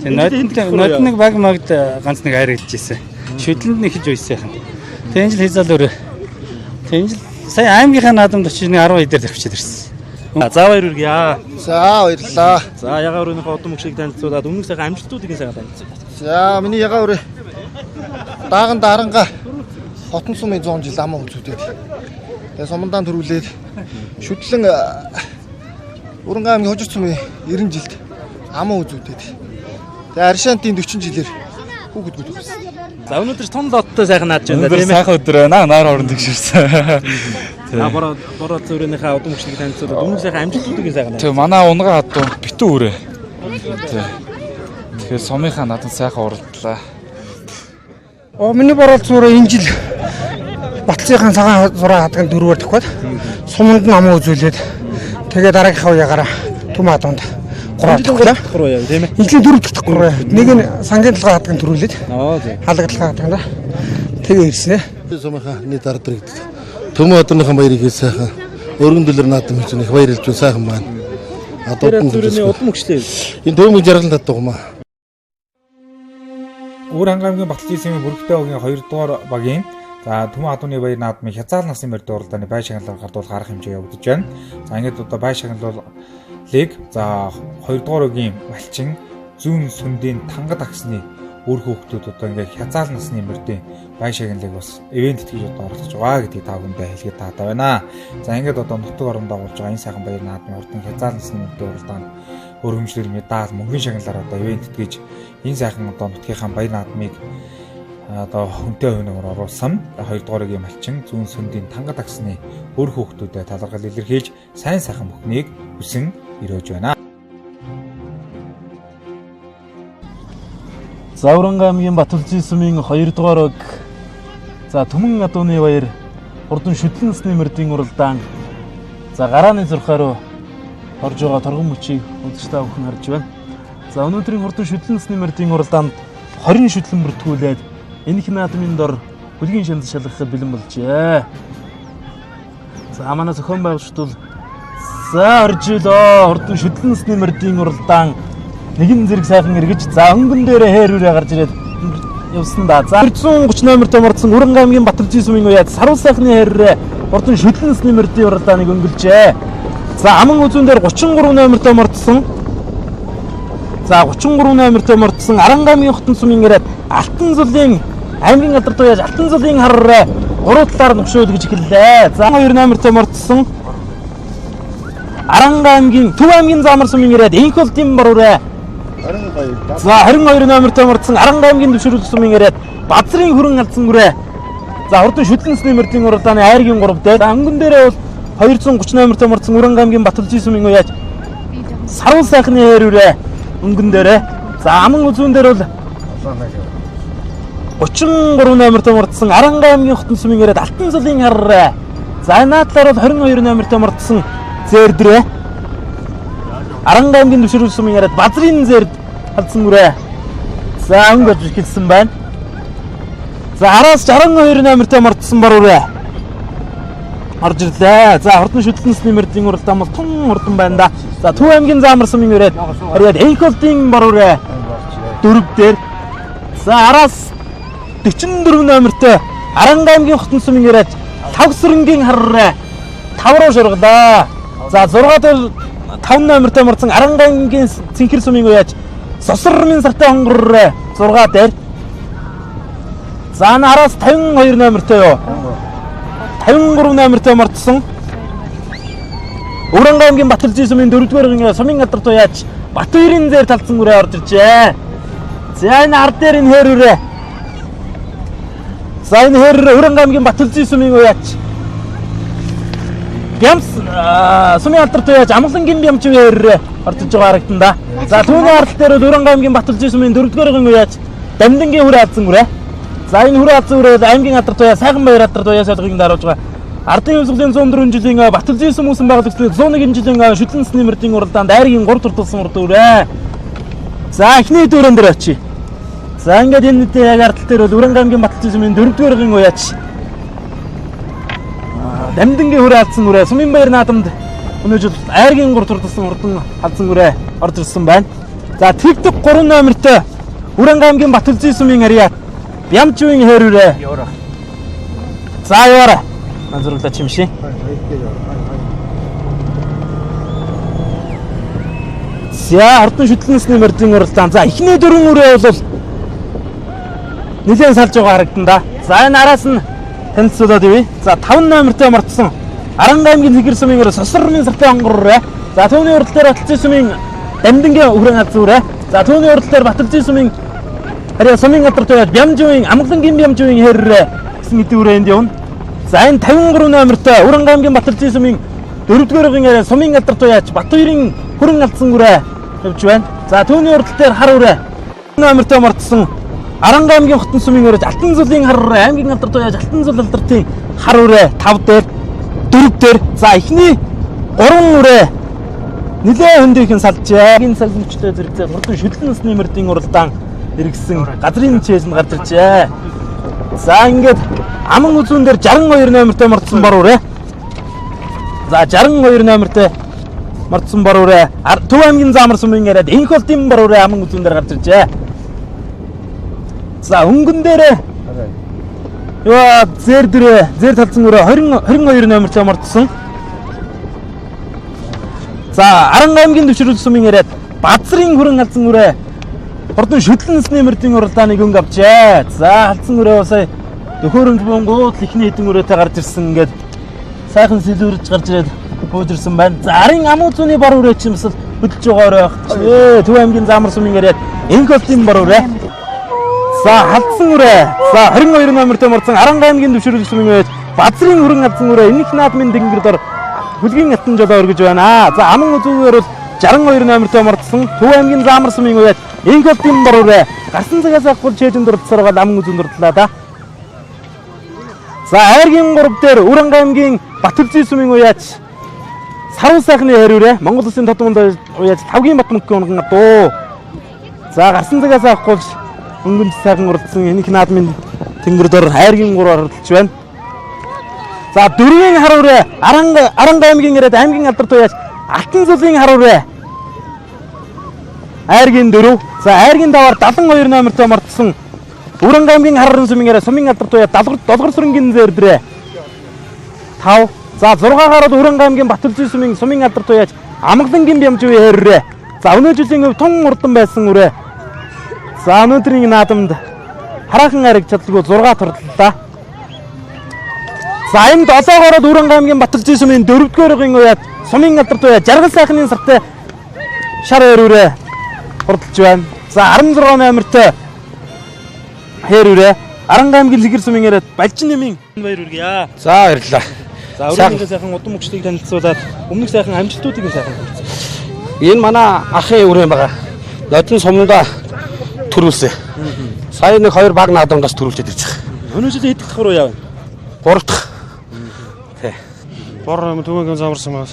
Нод нэг баг магд ганц нэг хайр хэлж ирсэн. Шүдлэнд нэг хэж уйсан юм. Тэгээд энэ жил хязаал өрөө. Тэгээд энэ жил сая аймгийнхаа наадамд очиж нэг 10 дээр тавьчихад ирсэн. За баяр хүргье. За баярлалаа. За ягаан өрөөнийхөө удам мөчийг танилцуулаад өмнөх сайхан амжилтуудыг нь сайхан танилцуулаад. За миний ягаан өрөө дааган даранга Хотон сумын 100 жил аман үзүүдэд. Тэгээ сумандаан төрүүлээд шүтлэн Өрөнгө аймгийн Хожир сумын 90 жилд аман үзүүдэд. Тэгээ Аршаантын 40 жилээр хүүхэд гүйлсэн. За өнөөдөр тун лоттой сайхан наадж байна тийм ээ. Сайхан өдөр байна. Нар орон тэгшэрсэн. За бороо зүрэнийхээ удам мөчнийг танилцуулаад өмнөх сайхан амжилтуудыг сайхан. Тэг манай унган адуу битүү өрөө. Тэгэхээр сумынхаа наадам сайхан уралдлаа. Миний борол зүрээ энэ жил Баталцынхаа цагаан зураа хадган дөрвөөр тохиод суманд нь аман үзүүлээд тэгээ дараагийнхаа үеэгаараа түм адуунд 3 дахь 3 яа тийм ээ. Энэ жилийн 4 дахь 3 яа. Нэг нь сангийн толгой хадган төрүүлээд халагдлага хадган да. Тэгээ ирсэн ээ. Сумынхаа нийт ард иргэд Төмөн адууныхаа баярыг хэл сайхан өргөн дэлгэр наадам хийж их баяр хэлж сайхан байна. Адуудан зүрхний удам өгчлээ. Энэ Төмөн жаргал татдаг юм аа. Өвөр хангай аймгийн Баталжийн сумын бүрэгтэй өгийн 2 дугаар багийн за Төмөн адууны баяр наадмын хязаал насын мөрдөө уралдааны бай шагналаар гардуул гарах хэмжээ явагдаж байна. За ингээд одоо бай шагналуулыг за 2 дугаар өгийн малчин зүүн сүндийн тангад агсны үр хүүхдүүд одоо ингээд хязаал насны мөрдийн бай шагналыг бас ивент итгэж одоо оролцож байгаа гэдгийг та бүхэндээ хэлгээд таатай байна. За ингээд одоо нутаг орон дагуулж байгаа энэ сайхан баяр наадмын хурдан хязаал насны мөрдийн уралдаанд өргөмжлөр медаль мөнгөний шагналаар одоо ивент итгэж энэ сайхан одоо нутгийнхаа баяр наадмыг одоо хүнтэй хувь нэмэр оруулсан 2 дугаар өгийн малчин зүүн сүндийн тангад агсны үр хүүхдүүдэд талархал илэрхийлж сайн сайхан бүхнийг хүсэн өрөөж байна. Завранга аймгийн Батүлзийн сумын 2 дугаар өг за Түмэн адууны баяр хурдан шүтлэн насны мөрдийн уралдаан за гарааны зурхаа руу орж байгаа торгон мөчийг үзэж та бүхэн харж байна. За өнөөдрийн хурдан шүтлэн насны мөрдийн уралдаанд 20 шүтлэн бүртгүүлээд энэх наадмын дор хүлгийн шанал шалгахад бэлэн болжээ. За манай зохион байгуулагчид бол за орж илөө хурдан шүтлэн насны мөрдийн уралдаан нэгэн зэрэг сайхан эргэж за өнгөн дээрээ хээр үрээ гарч ирээд явсан да. За 130 номер томордсон Өрөнгө аймгийн Батүлзийн сумын уяад сарвал сайхны хэррээ хурдан шүтлэн насны мөрдийн уралдааныг өнгөлжээ. За аман үзүүн дээр 33 номер томордсон За 33 номертой мордсон Аранга аймгийн Хотон сумын яриад Алтан зүлийн аймгийн алдар туяаж Алтан зүлийн харраа гурав талаар нөхшөөл гэж эхэллээ. За 2 номертой мордсон Аранга аймгийн Төв аймгийн Заамар сумын яриад Энхолтын борурай. За 22 номертой мордсон Аранга аймгийн Төвшөрөл сумын яриад Базрын хүрэн алдсан гүрээ. За хурдан шүтлэнсний мөрдийн уралдааны айргийн 3 дээр. За өнгөн дээрээ бол 230 номертой мордсон Өрөнгө аймгийн Баталжийн сумын уяаж Сарвал сайхны хэрүүрээ өнгөн дээрээ. За аман үзүүн дээр бол 33 номертой мордсон Аранга аймгийн Хотон сумын яриад Алтан зулын харраа. За энэ талаар бол 22 номертой мордсон Зээрдрээ. Аранга аймгийн Төвшөрөл сумын яриад Базрын зээрд алдсан гүрээ. За өнгө болж эхэлсэн байна. За араас 62 номертой мордсон борурэ. Орж ирлээ. За хурдан шүтлэнсний мөрдийн уралдаан бол тун хурдан байна да. За Төв аймгийн Заамар сумын өрөөд хараад Энхолтын борурэ 4 дээр. За араас 44 номертой Аранга аймгийн Хотон сумын өрөөд Тавсрэнгийн харраа 5 руу шургалаа. За 6 дээр 5 номертой мордсон Аранга аймгийн Цэнхэр сумын уяаж Сосрмын сартай хонгорроо 6 дээр. За араас 52 номертой юу? 53 номертой мордсон. Өрөнгө аймгийн Баталжийн сумын 4-р сумын алдар туяач Батбайрын зээр талцсан үрээ орж иржээ. За энэ ард дээр энэ хээрүрээ. За энэ хээрүрээ Өрөнгө аймгийн Баталжийн сумын уяач Бямс сумын алдар туяач Амгалангийн бямч хээрүрээ орж иж байгаа харагдан да. За түүний ард дээр Өрөнгө аймгийн Баталжийн сумын 4-р уяач Дамдингийн хүрээ алдсан үрээ. За энэ хүрээ алдсан үрээ аймгийн алдар туяа Сайхан баяр алдар туяа солигыг даруулж байгаа. Ардын хувьсгалын 104 жилийн Баталжийн сум үүсэн байгуулагчдын 101 жилийн шүтлэнсний мөрдийн уралдаанд айргийн 3 турталсан урд үрээ. За эхний дүүрэн дээр очие. За ингээд энэ нийтийн яг ардтал дээр бол Өрөнгө аймгийн Баталжийн сумын 4-р уяач Дамдингийн хүрээ алдсан үрээ Сумын баяр наадамд өнөө жил айргийн 3 турталсан урдан алдсан үрээ орж ирсэн байна. За тэгдэг 3 номертой Өрөнгө аймгийн Баталжийн сумын ариат Бямчугийн хэрүүрээ. За яваарай. Манзурлаач юм шиг. За хурдан шүтлэнсний мөрдийн уралдаан. За эхний дөрвөн үрээ бол нэлээд салж байгаа харагдан да. За энэ араас нь танилцуулаад ивэ. За 5 номертой мордсон Аранга аймгийн Цэнхэр сумын өрөө Сосрмын сартай онгорроо. За түүний урал дээр Баталжийн сумын Дамдингийн хүрэн алзан үрээ. За түүний урал дээр Баталжийн сумын харин сумын алдар туяаж Бямжугийн Амгалангийн Бямжугийн хэррээ гэсэн эдийн үрээнд явна. За энэ 53 номертой Өрөнгө аймгийн Баталжийн сумын 4-р яриа сумын алдар туяач Батбайрын хүрэн алдсан үрээ явж байна. За түүний урал дээр хар үрээ номертой мордсон Аранга аймгийн Хотон сумын өрөөж Алтан зүлийн хар үрээ аймгийн алдар туяач Алтан зүл алдартын хар үрээ 5 дээр 4 дээр. За эхний 3 үрээ нэлээ хөндийнхэн салжээ. Энэ цаг мөчтэй зэрэгцээ хурдан шүлэн насны мөрдийн уралдаан хэрэгсэн газрын чээжэнд гарч иржээ. За ингээд аман үзүүн дээр 62 номертой мордсон бор үрээ. За 62 номертой мордсон бор үрээ. Төв аймгийн Заамар сумын яриад Энхолтын бор үрээ аман үзүүн дээр гарч иржээ. За өнгөн дээрээ яа зээр дээрээ зээр талцсан үрээ 20 22 номертой мордсон. За Аранга аймгийн Төвшөрөл сумын яриад Базрын хүрэн алдсан үрээ хурдан шүтлэнсний мөрдийн уралдааныг өнгө авчээ. За алдсан үрээ сая төхөөрөмж бунгууд эхний хэдэн үрээтэй гарч ирсэн ингээд сайхан сэлүүрж гарч ирээд бууж ирсэн байна. За арын амуу зүүнний бор үрээ чинь бас хөдөлж байгаа өрөө байх. Төв аймгийн Заамар сумын яриад Энхолтын бор үрээ. За алдсан үрээ. За 22 номертой мордсон Аранга аймгийн Төвшөрөл сумын яриад Базрын хүрэн алдсан үрээ энэх наадмын тэнгэр дор хүлгийн алтан жолоо өргөж байна. За аман үзүүгээр бол 62 номертой мордсон Төв аймгийн Заамар сумын уяаж Энхолтын бор үрээ гарсан цагаас авахгүй чэйжэнд дурдсаар гал аман үзүүн дурдлаа да. За айргийн 3 дээр Өрөнгө аймгийн Баталжийн сумын уяач Сарвал сайхны хэрүүрээ Монгол Улсын тодмонд уяаж Тавгийн Батмөнхийн унган дуу. За гарсан цагаас авахгүй өнгөнд сайхан уралдсан энэх наадмын тэнгэр дор айргийн 3 оролцож байна. За дөрвийн хар үрээ Аранга аймгийн яриад аймгийн алдар туяач Алтан зүлийн хар үрээ айргийн 4. За айргийн даваар 72 номертой мордсон Өрөнгө аймгийн харрын сумын яриа сумын алдар туяа Долгор сүрэнгийн зээр дээрээ 5. За 6 гарууд Өрөнгө аймгийн Баталжийн сумын алдар туяач Амгалангийн бямжив хэррээ За өнөө жилийн өв тун урдан байсан үрээ. За өнөөдрийн наадамд хараахан ариг чадалгүй 6 турдлаа. За энэ 7-оороо Дүүрэн аймгийн Баталжийн сумын 4-р угийн уяад сумын алдарт уяа Жаргал сайхны сартай шар өрөөрэ хурдалж байна. За 16 номертой хээр өрөө Аранга аймгийн Лэгэр сумын яриад Балжин нэмийн баяр хүргье. За баярлалаа. За өрөөнийхөө сайхан удам мөчлөгийг танилцуулаад өмнөх сайхан амжилтуудыг сайхан танилцуулъя. Энэ манай ахын өрөө байгаа. Нодон сумдаа төрүүлсэн. Сая нэг хоёр баг наадамдаас төрүүлчихэд ирж байгаа. Өнөө жилийн хэд дахь руу яв? 3 дахь. Тий. Бор түмэнгийн замарсан маань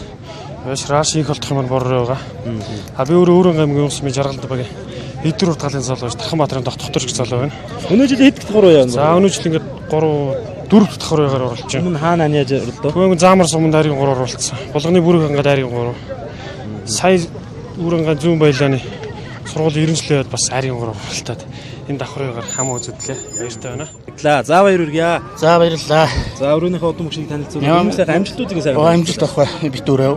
маш раш их болтох юм бор байгаа. А би өөрөө өөрөнгө аймгийн юмс жаргалд баг. Эдгээр уртгалын залуу ш Тархан Баатарын тогтворч гэж залуу байна. Өнөө жилийн хэд дахь руу яв? За өнөө жил ингээд 3 4 дахь руугаар оролцож байна. Өмнө хаана яаж оролдоо? Түмэнгийн замар суманд дайрын 3 оролцсон. Булганы бүрэг хангад дайрын 3. Сая Үүрэнгаан зүүн баялааны сургуулийн 90 жилийн бас айрын 3 оролтоод энэ давхрыгаар хам үзэдлээ. Баяртай байна. Баярлалаа. За баяр хүргье. За баярлалаа. За өрөөнийхөө удам мөчийг танилцуулаад өмнөх сайхан амжилтуудыг сайхан. Оо амжилт авах бай битүүрээ.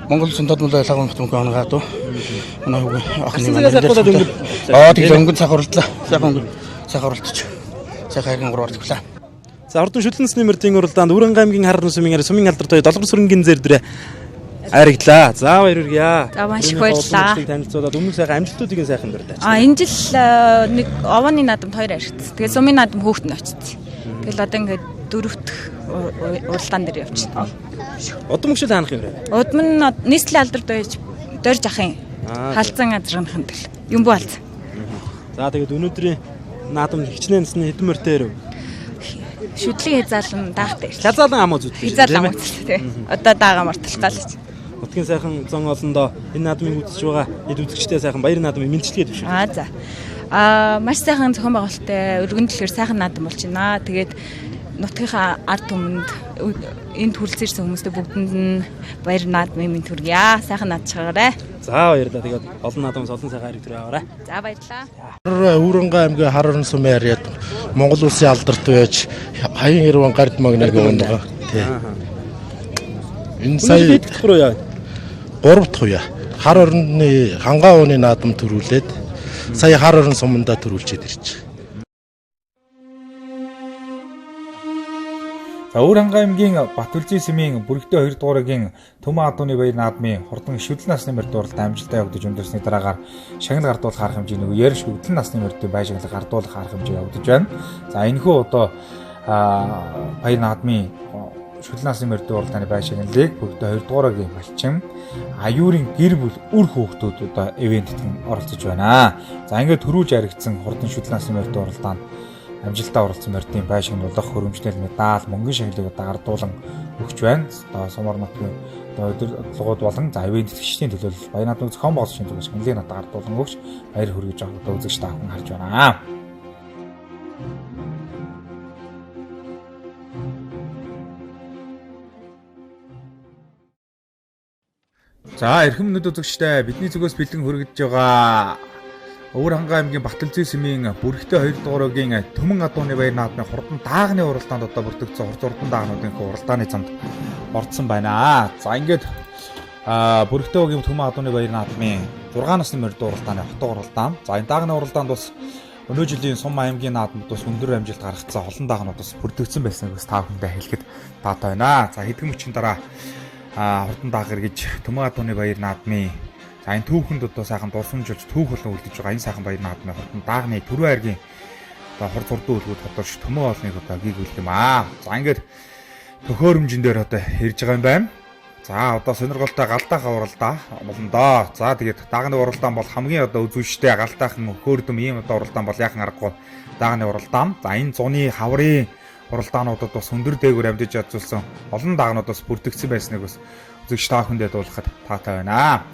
Монгол улсын тодмол лагун батмын онгаад уу. Манай хүүг охины маань. Аа тэгэл өнгөн цах оролдлоо. Сайхан өнгөн цах оролдож. Сайхан хайрын 3 оролдлоо. За ордон шүлэн насны мөрдийн уралдаанд Үрэн аймгийн Харар сумын арай сумын алдар тоё Долгор сүрэнгийн зэр дүрэ айрагдлаа. За баяр хүргье. За маш их баярлалаа. Танилцуулаад өмнөх сайхан амжилтуудыг сайхан дурдаач. А энэ жил нэг овооны наадамд хоёр аригдсан. Тэгээ сумын наадам хөөхт нь очсон. Тэгэл одоо ингээд дөрөвт уралдаан дээр явчихна. Удам мөшөл хаанах юм бэ? Удам нь нийслэлийн алдар дойж дорж ахын халзан азрынхын төл. Юмбу халзан. За тэгээд өнөөдрийн наадам хичнээн насны хэдэн мөртэй өрөв? Шүдлийн хязаалан даахтай. Хязаалан ам үзүүлсэн. Хязаалан ам үзүүлсэн тий. Одоо даага мартал гал. Нутгийн сайхан зон олондоо энэ наадмыг үзэж байгаа эд үзэгчтэй сайхан баяр наадмыг мэдчилгээ төвшөө. Аа за. Аа маш сайхан зохион байгуулалттай өргөн дэлгэр сайхан наадам болж байна. Тэгээд нутгийнхаа ард түмэнд энд хүрэлцэн ирсэн хүмүүстээ бүгдэнд нь баяр наадмын мэнд хүргье. Сайхан наадчгаарай. За баярлалаа. Тэгээд олон наадамс олон сайхан хэрэг төрөө аваарай. За баярлалаа. Өвөрөнгө аймгийн Харорон сумын харьяат Монгол улсын алдарт байж Хаян Ирван гард магнаг унгаа. Тий. Энэ сая хэд дахь руу яа? 3 дахь уяа. Хар орондны хангаа ууны наадам төрүүлээд сая хар орон сумандаа төрүүлчихэд ирж байгаа. За Өвөр хангай аймгийн Батүлзий сэмийн бүрэгтэй 2 дугааргийн Төмөн Адууны баяр наадмын хурдан шүдэл насны мөрд уралдаан амжилттай явагдаж өнгөрсний дараагаар шагнал гардуулах арга хэмжээний үеэр шүдэл насны мөрдийн бай шагнал гардуулах арга хэмжээ явагдаж байна. За энэхүү одоо баяр наадмын шүдэл насны мөрдийн уралдааны бай шагналыг бүрэгтэй 2 дугааргийн малчин аюурын гэр бүл үр хүүхдүүд одоо ивентэд оролцож байна. За ингээд төрүүлж яригдсан хурдан шүдэл насны мөрдийн уралдаанд амжилттай оролцсон мордын бай шагнуулах хөрөмжлөл медаль мөнгөн шагналыг одоо гардуулан өгч байна. Одоо сумар нутгийн одоо удирдлагууд болон за ивент тэтгэгчдийн төлөөлөл баяр наадмыг зохион байгуулагчдын зүгээс шагналыг одоо гардуулан өгч баяр хүргэж байгаа одоо үзэгч та бүхэн харж байна. За эрхэм нүд үзэгчдээ бидний зүгээс бэлэн хүргэж байгаа Өвөр хангай аймгийн Баталзүй сэмийн бүрэгтэй 2 дугааргийн Төмөн Адууны баяр наадмын хурдан даагны уралдаанд одоо бүртгэгдсэн хурц урдан даагнуудын уралдааны замд орцсон байна. За ингээд бүрэгтэй өгийн Төмөн Адууны баяр наадмын 6 насны мөрд уралдааны хотог уралдаан. За энэ даагны уралдаанд бас өнөө жилийн сум аймгийн наадмад бас өндөр амжилт гаргацсан олон даагнууд бас бүртгэгдсэн байсныг бас та бүхэндээ хэлэхэд таатай байна. За хэдхэн мөчийн дараа хурдан дааг эргэж Төмөн Адууны баяр наадмын за энэ түүхэнд одоо сайхан дурсамжуулж түүх болон үлдэж байгаа энэ сайхан баяр наадмын хурдан даагны түрүү айргийн одоо хурд хурдан үлгүүд тодорч төмөн олныг одоо гүйгүүлэх юм аа. За ингээд төхөөрөмжөн дээр одоо ирж байгаа юм байна. За одоо сонирхолтой галдаах уралдаа болно доо. За тэгээд даагны уралдаан бол хамгийн одоо үзүүштэй галдаахан хөөрдөм ийм одоо уралдаан бол яахан аргагүй даагны уралдаан. За энэ зуны хаврын уралдаануудад бас өндөр дээгүүр амжиж ядуулсан олон даагнууд бас бүртгэгдсэн байсныг бас үзэгч та бүхэндээ дуулахад таатай байна.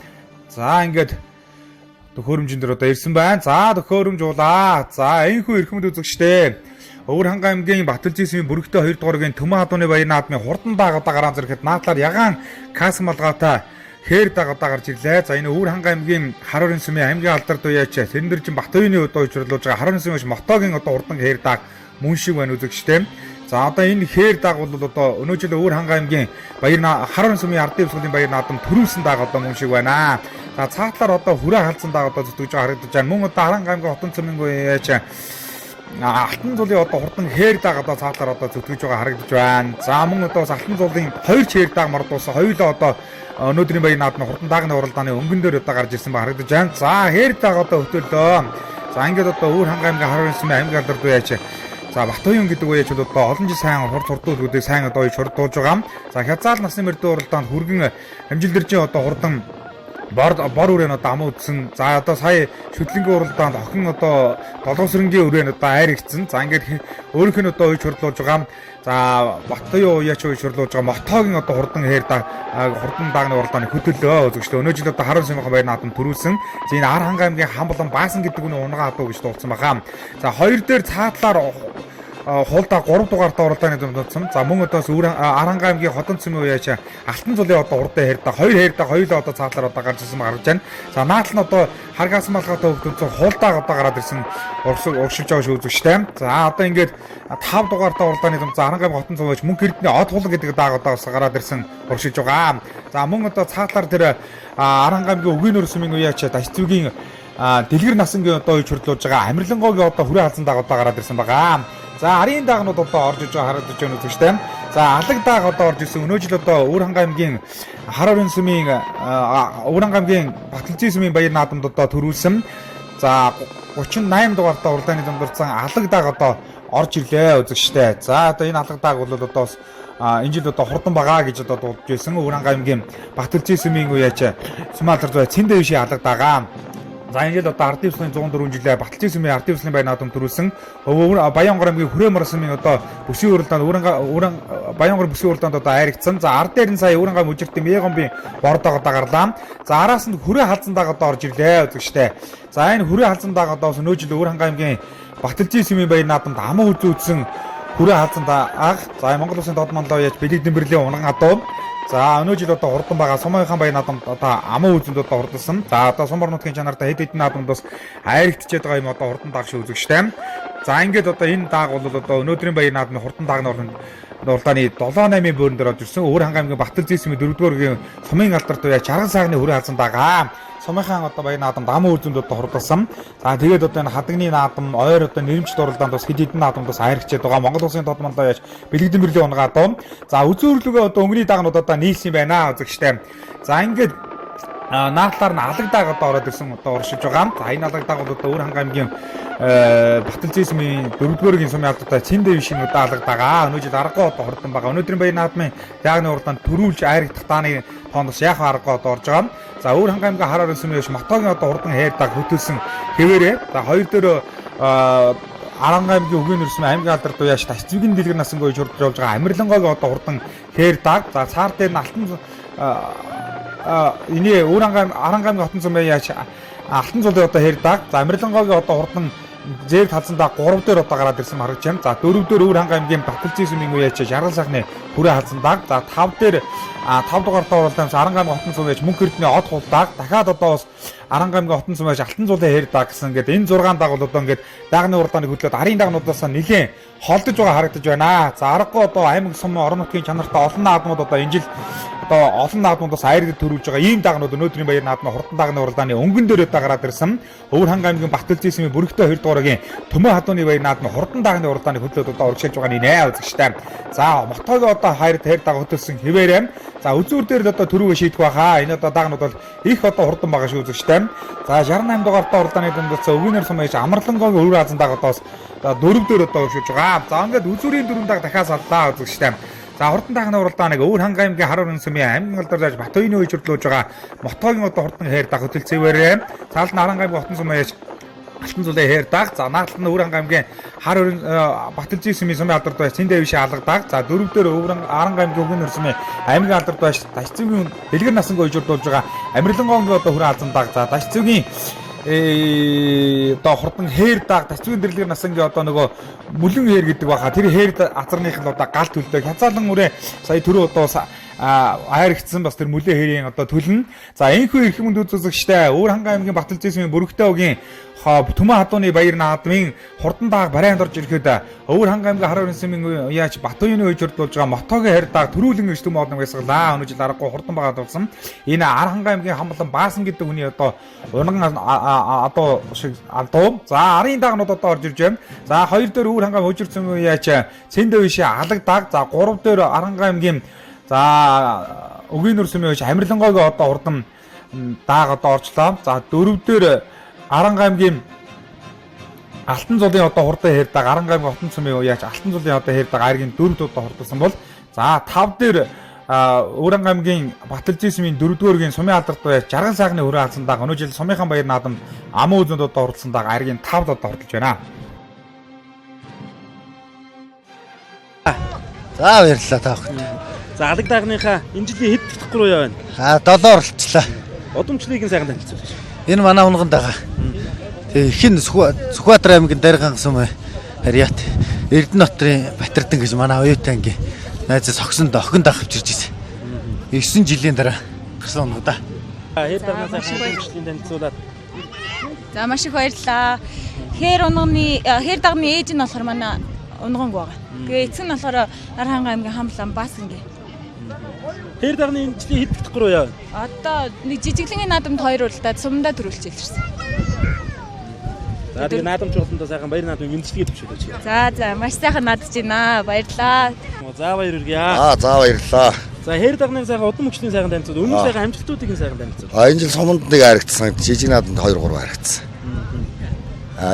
За ингээд төхөөрөмжөн дээр одоо ирсэн байна. За төхөөрөмж уулаа. За энэхүү эрхэмд үзэгчдээ. Өвөр хангай аймгийн Баталжийн сэмийн бүрэгтэй 2 дугааргийн Төмөн Адууны баяр наадмын хурдан дааг одоо гараан зэрэхэд наадлаар ягаан кас малгайтай хээр дааг одоо гарч ирлээ. За энэ Өвөр хангай аймгийн Харорын сумын аймгийн алдар дуяач Тэрэндэржин Батуйны одоо учруулж байгаа Харорын сумын мотогийн одоо хурдан хээр дааг мөн шиг байна үзэгчдээ. За одоо энэ хээр даг бол одоо өнөө жил Өвөр ханга аймгийн Баяр Харан сумын ардын өвсгөлийн Баяр наадам төрүүлсэн даг одоо мөн шиг байна. За цаатлаар одоо хүрээ халдсан даг одоо зүтгэж байгаа харагдаж байна. Мөн одоо Харанга аймгийн Хотон цомын яаж Алтан зулын одоо хурдан хээр даг одоо цаатлаар одоо зүтгэж байгаа харагдаж байна. За мөн одоо Алтан зулын хоёр хээр даг мордуулсан. Хоёулаа одоо өнөөдрийн баяр наадмын хурдан дагны уралдааны өнгөн дээр одоо гарч ирсэн ба харагдаж байна. За хээр даг одоо хөтөллөө. За ингээд одоо Өвөр ханга аймгийн Харан сумын аймгийн алдар дуу яаж За Батуян гэдэг үеэж бол одоо олон жил сайн хурд хурдуулгуудыг сайн одоо хурдуулж байгаа. За хязгаал насны мөрдөө уралдаанд хүргэн амжилт дэржин одоо хурдан бор бор үрээ нь одоо ам үдсэн. За одоо сая шүтлэнгийн уралдаанд охин одоо долоосрэнгийн үрээ нь одоо айрэгдсэн. За ингээд өөрийнх нь одоо уйж хурдлуулж байгаа. За Батуян уяач уйж хурдлуулж байгаа Мотогийн одоо хурдан хээр да хурдан даагны уралдааны хөтөллөө үзэгчлээ. Өнөө жил одоо Харан сумынхан баяр наадам төрүүлсэн. За энэ Арханга аймгийн Хамблан Баасан гэдэг үний унгаа адуу гэж дуулсан байгаа. За хоёр дээр цаатлаар хулдаа 3 дугаартаа уралдааны зам дуудсан. За мөн одоос Аранга аймгийн Хотон цөмийн үеэж Алтан зулын одоо урдаа хэрдэ хоёр хэрдэ хоёулаа одоо цаатлаар одоо гарч ирсэн гарч байна. За наатал нь одоо харгасан малгайтай хөвгтөнцөн хулдаа одоо гараад ирсэн урагшилж байгаа шүү үзэгчтэй. За одоо ингээд 5 дугаартаа уралдааны зам за Аранга аймгийн Хотон цөм үеэж мөнх эрдэнэ од хулан гэдэг дааг одоо бас гараад ирсэн урагшилж байгаа. За мөн одоо цаатлаар тэр Аранга аймгийн Үгийнөр сүмийн үеэж Дашцүгийн Дэлгэр насангийн одоо үеж хурдлуулж байгаа Амарлингогийн одоо хүрээ халзан дааг одоо гараад ирсэн байгаа. За арын даагнууд одоо орж иж байгаа харагдаж байна үзэгчтэй. За алаг дааг одоо орж ирсэн. Өнөө жил одоо Өвөр ханга аймгийн Харорын сүмийн Өвөр ханга аймгийн Баталжийн сүмийн баяр наадамд одоо төрүүлсэн. За 38 дугаартаа уралдааны замдурсан алаг дааг одоо орж ирлээ үзэгчтэй. За одоо энэ алаг дааг бол одоо бас энэ жил одоо хурдан байгаа гэж одоо дуудаж байсан. Өвөр ханга аймгийн Баталжийн сүмийн үеэж Сүмалдар зүй Цэндэ бишийн алаг дагаа. За энэ жил одоо Ардын ёслолын 104 жилээ Баталжийн сүмийн Ардын ёслолын баяр наадам төрүүлсэн. Баянгор аймгийн Хүрээ морсон сүмийн одоо бүсийн уралдаанд Өвөрнга Баянгор бүсийн уралдаанд одоо айрагдсан. За ард дээр нь сая Өвөрнга мужиртын Мегомбын бордоо одоо гарлаа. За араас нь Хүрээ халзан даг одоо орж ирлээ үзэгчтэй. За энэ Хүрээ халзан даг одоо өнөө жил Өвөрнга аймгийн Баталжийн сүмийн баяр наадамд аман үзүүлсэн Хүрээ халзан даг. За Монгол улсын дод манлаа яаж бэлэг дэмбэрлийн унган адуу. За өнөө жил одоо хурдан байгаа Сумынхан баяр наадамд одоо аман үзэнд одоо хурдсан. За одоо сумар нутгийн чанартай хэд хэдэн наадамд бас айрагдчихэд байгаа юм одоо хурдан дааг шиг үзэгчтэй. За ингээд одоо энэ дааг бол одоо өнөөдрийн баяр наадмын хурдан дааг нурлан уралдааны 7-8-ын бөөрөн дээр орж ирсэн. Өвөр ханга аймгийн Батал зүйсмийн 4-р сумын алдарт уяа Чарган саагны хүрээ халзан дагаа. Сумынхан одоо баяр наадамд аман үзэнд одоо хурдалсан. За тэгээд одоо энэ хадагны наадам, ойр одоо нэрмжт уралдаанд бас хэд хэдэн наадамд бас айрагчээд байгаа. Монгол улсын дод манлаа яаж бэлэгдэн бэрлийн унгаа доо. За үзүүрлөгөө одоо өнгөний дагнууд одоо нийлсэн байна үзэгчтэй. За ингээд наадлаар нь алаг дааг одоо ороод ирсэн одоо уршиж байгаа. За энэ алаг дааг бол одоо Өвөр ханга аймгийн Баталжийн 4-р сумын алдартай Цэндэ бишийн одоо алаг дагаа. Өнөө жил аргагүй одоо хурдан байгаа. Өнөөдрийн баяр наадмын даагны уралдаанд төрүүлж айрагдах дааны тоонд бас яах аргагүй одоо орж байгаа. За Өвөр ханга аймгийн Харарын сүмийн биш Мотогийн одоо хурдан хайр даг хөтөлсөн хэвээрээ. За хоёр дээр Аранга аймгийн Үгийн нүрсэн аймгийн алдар дуяаш Ташцвигийн дэлгэр насангүй хурдж явж байгаа Амарлингогийн одоо хурдан хээр даг. За цаар дээр нь алтан энэ Өвөр ханга Аранга аймгийн Хотон сумын яаж Алтан зулын одоо хээр даг. За Амарлингогийн одоо хурдан зээг талсан да 3 дээр одоо гараад ирсэн харагч юм. За 4 дээр Өвөр ханга аймгийн Баталжийн сүмийн үеэж Жаргал сайхны хүрээ халсан даг. За 5 дээр 5 дугаартаа уралдаан Аранга аймгийн Хотон сум яаж мөнх эрдэнэ од хулдаг. Дахиад одоо бас Аранга аймгийн Хотон сум яаж Алтан зулын хээр даг гэсэн ингээд энэ 6 даг бол одоо ингээд дагны уралдааныг хөдлөөд арын дагнуудаас нэлээд холдож байгаа харагдаж байна. За аргагүй одоо аймаг сум орон нутгийн чанартай олон наадмууд одоо энэ жил одоо олон наадмуудаас айраг төрүүлж байгаа ийм дагнууд өнөөдрийн баяр наадмын хурдан дагны уралдааны өнгөн дээр одоо гараад ирсэн. Өвөр ханга аймгийн Баталжийн сүмийн бүрэгтэй 2 дугааргийн Төмөө хадууны баяр наадмын хурдан дагны уралдааны хөдлөөд одоо урагшилж байгаа нэ үзэгчтэй. За Мотогийн одоо хайр тэр даг хөтөлсөн хэвээрээ. За үзүүр дээр л одоо төрүүгээ шийдэх байхаа. Энэ одоо дагнууд бол их одоо хурдан байгаа шүү үзэгчтэй. За 68 дугаартаа уралдааны дундаас Өвгөнөр сум ээж Амарлингогийн өвөр азан даг одоо бас 4 дээр одоо өршөж байгаа. За ингээд үзүүрийн дөрөв даг дахиад саллаа үзэгчтэй. За хурдан дагны уралдааныг Өвөр ханга аймгийн Харурын сүмийн аймгийн алдар зааж Батуйны үеж хөрлөөж байгаа Мотогийн одоо хурдан хээр даг хөтөлцөөрэй. Цаалт нь Аранга аймгийн Хотон сум ээж Алтан зулын хээр даг. За наадтал нь Өвөр ханга аймгийн Харурын Баталжийн сүмийн сумын алдар дууш Цэндэ бишийн алга даг. За 4 дээр Өвөр Аранга аймгийн Өвгөнөр сүмийн аймгийн алдар дууш Дашцүгийн Дэлгэр насангүй үеж хөрлөөж байгаа Амарлингогийн одоо хүрээ алзан даг. За Дашцүгийн одоо хурдан хээр даг Дашцүгийн Дэлгэр насангийн одоо нөгөө мөлөн хээр гэдэг баха. Тэр хээр азарных нь одоо гал төлдөг. Хязаалан үрээ сая түрүү одоо айрагдсан бас тэр мөлөө хэрийн одоо төлнө. За энэхүү эрхэм хүнд үзэгчтэй Өвөр ханга аймгийн Баталжийн сүмийн бүрэгтэй өгийн Түмэн хадууны баяр наадмын хурдан дааг барайнд орж ирэхэд Өвөр ханга аймгийн хараа өрнсмийн яач Батуяны үеж урдуулж байгаа Мотогийн хайр дааг төрүүлэн гэж түмэн одон гайсгалаа. Өнөө жил аргагүй хурдан багаад болсон. Энэ ар ханга аймгийн хамлан Баасан гэдэг хүний одоо унган адуу шиг адуу. За арын даагнууд одоо орж ирж байна. За хоёр дээр Өвөр ханга хожирцсан яач Цэндэ вишээ алаг дааг. За гурав дээр Аранга аймгийн за Өгийн нүрсмийн үеж Амарлингойг одоо хурдан дааг одоо орчлоо. За дөрөв дээр Аранга аймгийн Алтан зулын одоо хурдан хээр даг Аранга аймгийн Хотон сумын яач Алтан зулын одоо хээр даг айргийн дөрөвд одоо хурдсан бол за тав дээр Өөрөнгө аймгийн Баталжийн сумын дөрөвдүгээр сумын алдарт бай Жаргал сайхны өрөө алсан даг өнөө жил сумынхан баяр наадамд амуу үзэнд одоо хурдсан даг айргийн тавд одоо хурдалж байна. За баярлалаа та бүхэнд. За алаг дагныхаа энэ жилийн хэд дэх гурав яа байна? А 7 оролцлоо. Удамчлалыг нь сайхан танилцуулаач. Энэ манай унганд байгаа. Тэгээ хин Сүхбаатар аймгийн Дарган сум Харьяат Эрдэнэ хотын Батэрдэн гэж манай оюутан ангийн найзаас огсонд охин даах авчирч ирсэн. 9 жилийн дараа гарсан унаг да. Хээр дагнаа сайхан удамчлалыг танилцуулаад. За маш их баярлалаа. Хээр унганы хээр дагны ээж нь болохоор манай унган байгаа. Тэгээ эцэг нь болохоор Арханга аймгийн Хамлан Баасангийн. Хээр дагны энэ жилийн хэд дэх гурав яа байна? Одоо нэг жижиглэнгийн наадамд хоёр уралдаад сумдаа төрүүлж илэрсэн. За тэгээ наадам чуулгандаа сайхан баяр наадмын мэндчилгээ төвшүүлээч. За за маш сайхан наадж байна. Баярлалаа. За баяр хүргье. Аа за баярлалаа. За хээр дагныг сайхан удам мөчлийн сайхан танилцуул. Өмнөх сайхан амжилтуудыг нь сайхан танилцуул. А энэ жил суманд нэг харагдсан. Жижиг наадамд 2 3 харагдсан. А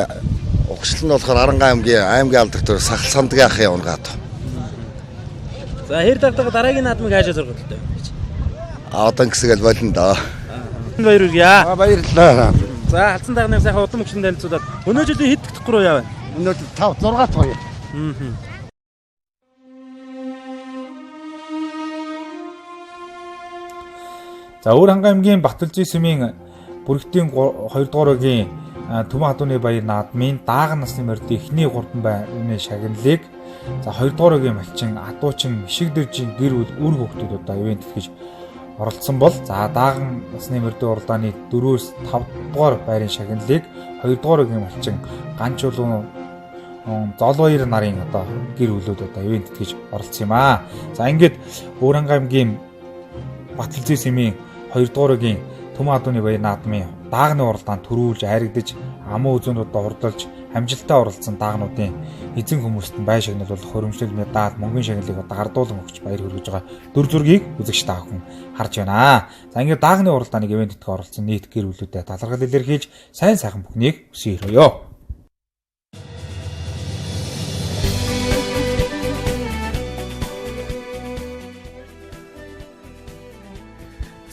угшил нь болохоор Аранга аймгийн алдарт төр сахал сандгийн ахын унгаад. За хээр дагтайгаа дараагийн наадмыг хаашаа зориултаа вэ? А одоо ингэсгээл болно доо. Баяр хүргье. А баярлалаа. За халдсан дагныг сайхан удам мөчлийн танилцуулаад өнөө жилийн хэд дэх гурав яа байна? Өнөө жил 5 6 дахь хоёр. За Өвөр ханга аймгийн Баталжийн сумын бүрэгтийн 2 дугаар өгийн Түмэн хадууны баяр наадмын дааган насны морьдын эхний гурван байрны шагналыг за 2 дугаар өгийн малчин адуучин Мишиг дэржийн гэр бүл үр хөвгтүүд одоо ивент тэтгэж оролцсон бол за дааган насны морьдын уралдааны 4-өөс 5 дугаар байрын шагналыг 2 дугаар өгийн малчин Ганчулуун Золбаяр нарын одоо гэр бүлүүд одоо ивент тэтгэж оролцсон юм аа. За ингээд Өвөр ханга аймгийн Баталжийн сумын 2 дугаар өгийн Түмэн хадууны баяр наадмын даагны уралдаанд төрүүлж айрагдаж амуу үзүүнд одоо хурдалж амжилттай оролцсон даагнуудын эзэн хүмүүст нь бай шагнал болох хөрөмжлөл медаль мөнгөн шагналыг одоо гардуулан өгч баяр хүргэж байгаа дүр зургийг үзэгч та бүхэн харж байна. За ингээд даагны уралдааныг ивент тэтгэж оролцсон нийт гэр бүлүүдэд талархал илэрхийлж сайн сайхан бүхнийг хүсэн өрөөё.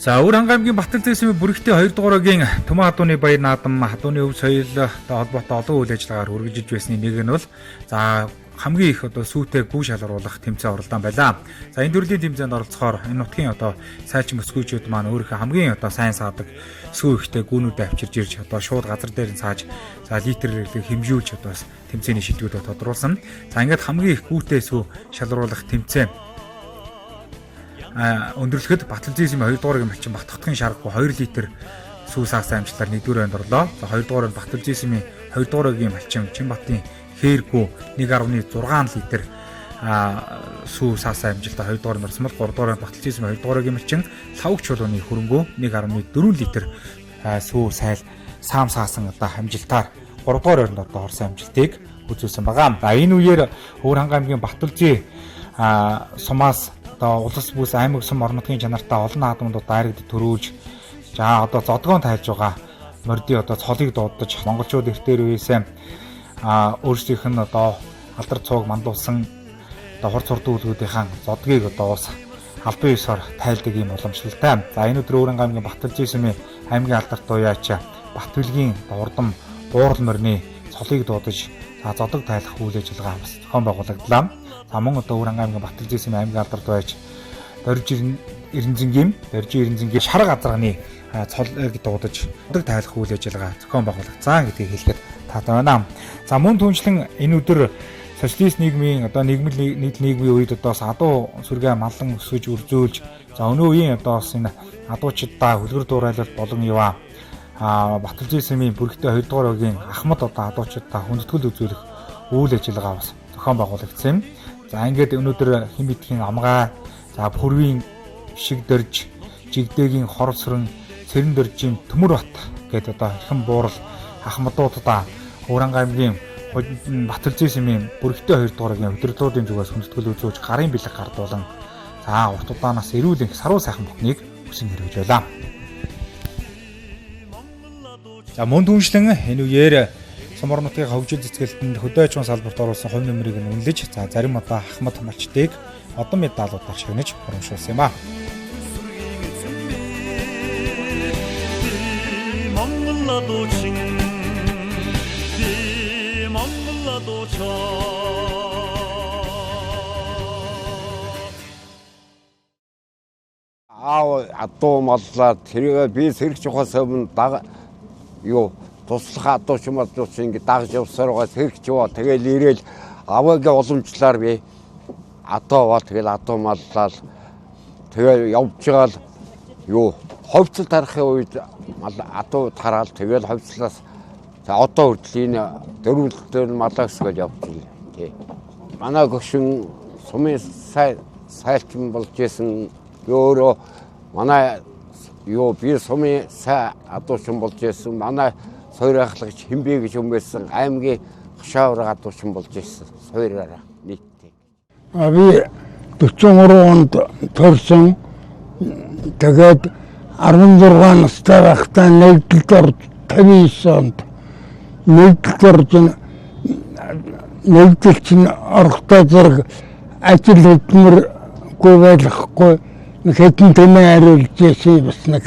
За Өвөр ханга аймгийн Баталжийн сумын бүрэгтэй 2 дугаар өгийн Түмэн хадууны баяр наадам хадууны өв соёлтой холбоотой олон үйл ажиллагаар үргэлжилж байсны нэг нь бол за хамгийн их одоо сүйтэй гүү шалгаруулах тэмцээн уралдаан байлаа. За энэ төрлийн тэмцээнд оролцохоор энэ нутгийн одоо сайлчин мөсгүүчүүд маань өөрийнхөө хамгийн одоо сайн саадаг сүү ихтэй гүүнүүдээ авчирж ирж одоо шууд газар дээр нь сааж за литр хэмжүүлж одоо бас тэмцээний шилдэгүүдээ тодруулсан. За ингээд хамгийн их гүүтэй сүү шалгаруулах тэмцээн өндөрлөхөд Баталжийн сумын 2 дугаар малчин Батхтгийн шаргагүй 2 литр сүү саасан амжилтаар 1-р байранд орлоо. За 2 дугаар нь Баталжийн сумын 2 дугаар өгийн малчин Чинбатын хээргүй 1.6 литр сүү саасан амжилтаар 2 дугаар нь орсон бол 3 дугаар нь Баталжийн сумын 2 дугаар өгийн малчин Лавг чулууны хөрөнгөө 1.4 литр сүү сайл саам саасан одоо амжилтаар 3 дугаар байранд одоо орсон амжилтыг үзүүлсэн байгаа. За энэ үеэр Өвөр ханга аймгийн Баталжийн сумаас одоо улс бүс аймаг сум орон нутгийн чанартай олон наадмууд дайрагд төрүүлж за одоо зодгоон тайлж байгаа мордын одоо цолыг дуудаж монголчууд эртээр үеэсээ өөрсдийнх нь одоо алдар цууг мандуулсан одоо хурц хурдан үлгүүдийнхаа зодгийг одоо ус албан ёсоор тайлдаг юм уламжлалтай. За энэ өдөр Өвөр ханга аймгийн Баталжийн сумын аймгийн алдарт дууяач Батбилгийн урдам буурал морины цолыг дуудаж за зодог тайлах үйл ажиллагаа бас зохион байгуулагдлаа. За мөн одоо Өвөр ханга аймгийн Баталжийн сумын аймгийн алдарт байж Дорж Эрензэнгийн шарга азарганы цолыг дуудаж зодог тайлах үйл ажиллагаа зохион байгуулагдсан гэдгийг хэлэхэд таатай байна. За мөн түншлэн энэ өдөр социалист нийгмийн одоо нийгмэл нийт нийгмийн үед одоо адуу сүргээ малан өсгөж үрзүүлж за өнөө үеийн одоо бас энэ адуучдаа хөлгөр дуурайлал болон яваа Баталжийн сумын бүрэгтэй 2 дугаар өгийн Ахмад одоо адуучуудаа хүндэтгэл үзүүлэх үйл ажиллагаа бас зохион байгуулагдсан юм. За ингээд өнөөдөр хэн бидхийн амгаа, за пүрвийн шиг дөрж, жигдэгийн хорв сүрэн, цэрэн дөржийн төмөр бат гээд одоо эрхэм буурал Ахмадуудаа Уранга аймгийн Баталжийн сумын бүрэгтэй 2 дугаар өгийн удирдлагын зүгээс хүндэтгэл үзүүлж гарын бэлэг гардуулан за урт удаанаас эрүүл энх саруу сайхан бүхнийг хүсэн хэрэгж байлаа. За мөн түншлэн энэ үеэр Сумор нутгийн хөгжил цэцгэлтэнд хөдөө аж ахуйн салбарт оруулсан хувь нэмрийг нь үнэлж за зарим одоо Ахмад малчдыг одон медалуудаар шагнаж урамшуулсан юм а. Аав адуу маллаа тэрийг би сэргэж явахаас өмнө даг юу туслах адуу шумалдууч ингэ дагж явсаар байгаа сэргэж яваа. Тэгэл ирээл аваагийн уламжлалаар би адуу аваад тэгэл адуу маллаа. Тэгээ явж байгаа л юу ховцол тарахын үед адуу тараал тэгэл ховцлоос одоо хүртэл энэ дөрвөлтөөр малаагс гэж явж байна. Тий. Манай гөшин сумын сайлчин болж исэн. Би өөрөө манай юу би сумын сай адуучин болж исэн. Манай суур ахлагч хинбэ гэж хүн байсан. Аймгийн хошооврог адуучин болж исэн. Суураараа нийтдээ. А би 43 онд төрсөн. Тэгээд 16 настай байхдаа нэгдэлд орж 59 онд нэгдэлд орж нэгдэл чинь орохдоо зэрэг ажил хөдөлмөргүй байхгүй нэг хэдэн тэмээ хариулж байсан бас нэг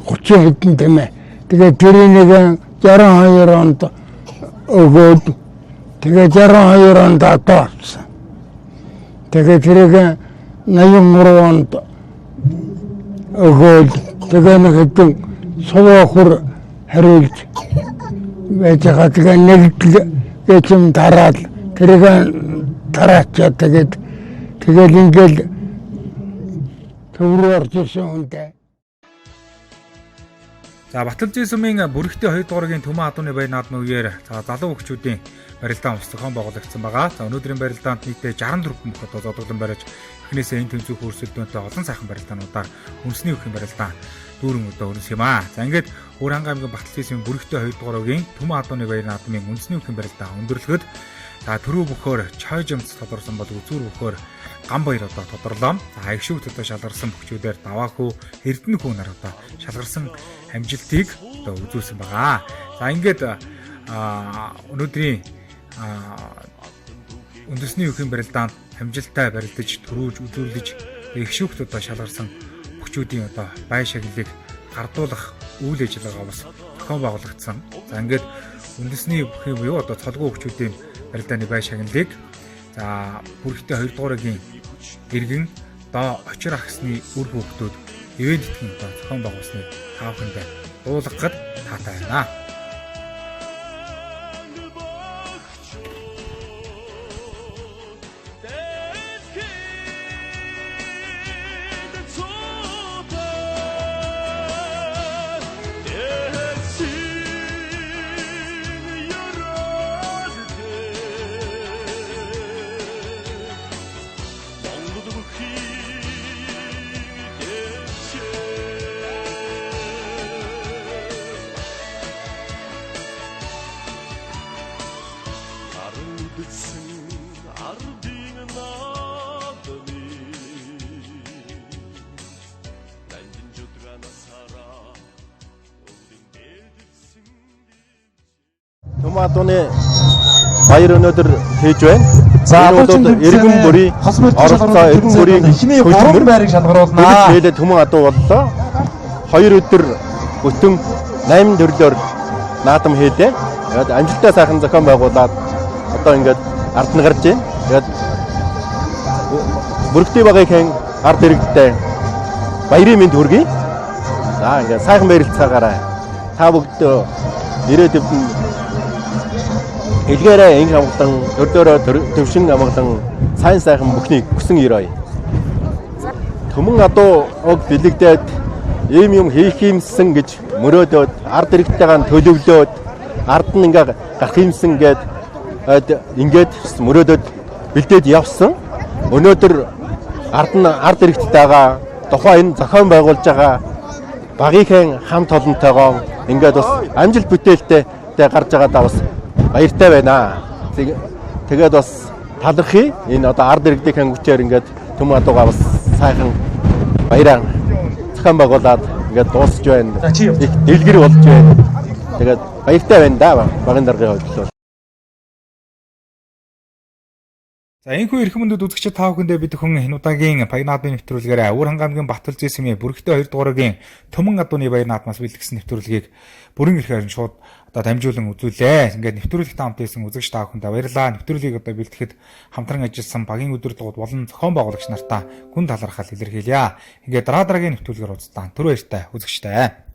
30 хэдэн тэмээ. Тэгээд тэрийг 62 онд өгөөд тэгээд 62 онд адуу авсан. Тэгээд тэрийг 83 онд өгөөд тэгээ нэг хэдэн суваа хөр хариулж байж байгаа. Тэгээ нэгдэл гэж юм дараад тэрийг тараачаа тэгээд тэгэл ингээл төв рүү орж ирсэн хүнтэй. За Баталжийн сумын бүрэгтэй 2 дугааргийн Түмэн адууны баяр наадмын үеэр за залуу хүүхчүүдийн барилдаан бас зохион байгуулагдсан байгаа. За өнөөдрийн барилдаанд нийтдээ 64 бүх одоо зодоглон бариж эхнээсээ энэ тэмцээх өрсөлдөөнтэй олон сайхан барилдаануудаар үндэсний үеийн барилдаан дүүрэн одоо өрнөс юм аа. За ингээд Уранга аймгийн Баталжийн сумын бүрэгтэй 2 дугаар өгийн Түмэн адууны баяр наадмын үндэсний үеийн барилдаан өндөрлөхөд за төрөө бөхөөр чойжомц тодорсон бол үзүүр бөхөөр гам баяр одоо тодорлоо. За эгшүүгт одоо шалгарсан бөхчүүдээр даваахүү эрдэнэ хүү нар одоо шалгарсан амжилтыг одоо үзүүлсэн байгаа. За ингээд өнөөдрийн үндэсний үеийн барилдаанд амжилттай барилдаж төрүүж үзүүлж эгшүүгт одоо шалгарсан бөхчүүдийн одоо бай шагналыг гардуулах үйл ажиллагаа бас зохион байгуулагдсан. За ингээд үндэсний бүхэн буюу одоо цолгоо бөхчүүдийн барилдааны бай шагналыг за бүрэгтэй 2 дугаар өгийн иргэн доо очир агсны үр хүүхдүүд ивэн тэтгэн одоо зохион байгуулсныг та бүхэндээ дуулгахад таатай байна. Түмэн адууны баяр өнөөдөр хийж байна. За Энэ бол иргэн бүрийн оролцоо, иргэн бүрийн эхний 3 байрыг шалгаруулнаа. Хэлээ түмэн адуу боллоо. 2 өдөр бүтэн 8 төрлөөр наадам хийлээ. Тэгээд амжилттай сайхан зохион байгуулад одоо ингээд ард нь гарч байна. Тэгээд бүрэгтэй багийн ард иргэдтэй баярын мэнд хүргэе. За ингээд сайхан баярлцгаагаарай. Та бүгд ирээд өвдөн илгээрээ инх амгалан төрлөөрөө төвшин амгалан сайн сайхан бүхнийг хүсэн өрөөе. Түмэн адуу уг бэлэгдээд Ийм юм хийх юмсан гэж мөрөөдөөд ард иргэдтэйгээ төлөвлөөд ард нь ингээ гарах юмсан гээд ингээд мөрөөдөд бэлдээд явсан. Өнөөдөр ард нь ард иргэдтэйгээ тухайн энэ зохион байгуулж байгаа багийнхаа хамт олонтойгоо ингээд бас амжилт бүтээлтэй гарч байгаадаа бас баяртай байна. Тэгээд бас талархъя. Энэ одоо ард иргэдийн хүчээр ингээд төм адуугаа бас сайхан баяраа зохион байгуулад ингээд дуусч байна. Их дэлгэр болж байна. Тэгээд баяртай байна да багын даргын хувьд бол. За энэхүү эрхэм мөндөд үзэгчид та бүхэндээ бид хүн энэ удаагийн Баяр наадмын нэвтрүүлгээр Өвөр хангамгийн Батөлзий сумын бүрэгтэй 2 дугааргийн Түмэн адууны Баяр наадмаас бэлтгэсэн нэвтрүүлгийг бүрэн эрхээр нь шууд одоо дамжуулан үзүүлээ. Ингээд нэвтрүүлэгт хамт байсан үзэгч та бүхэндээ баярлалаа. Нэвтрүүлгийг одоо бэлтгэхэд хамтран ажилласан багийн удирдлагууд болон зохион байгуулагч нартаа гүн талархал илэрхийлье. Ингээд дараа дараагийн нэвтрүүлгээр уулзлаа. Түр баяртай үзэгчдээ.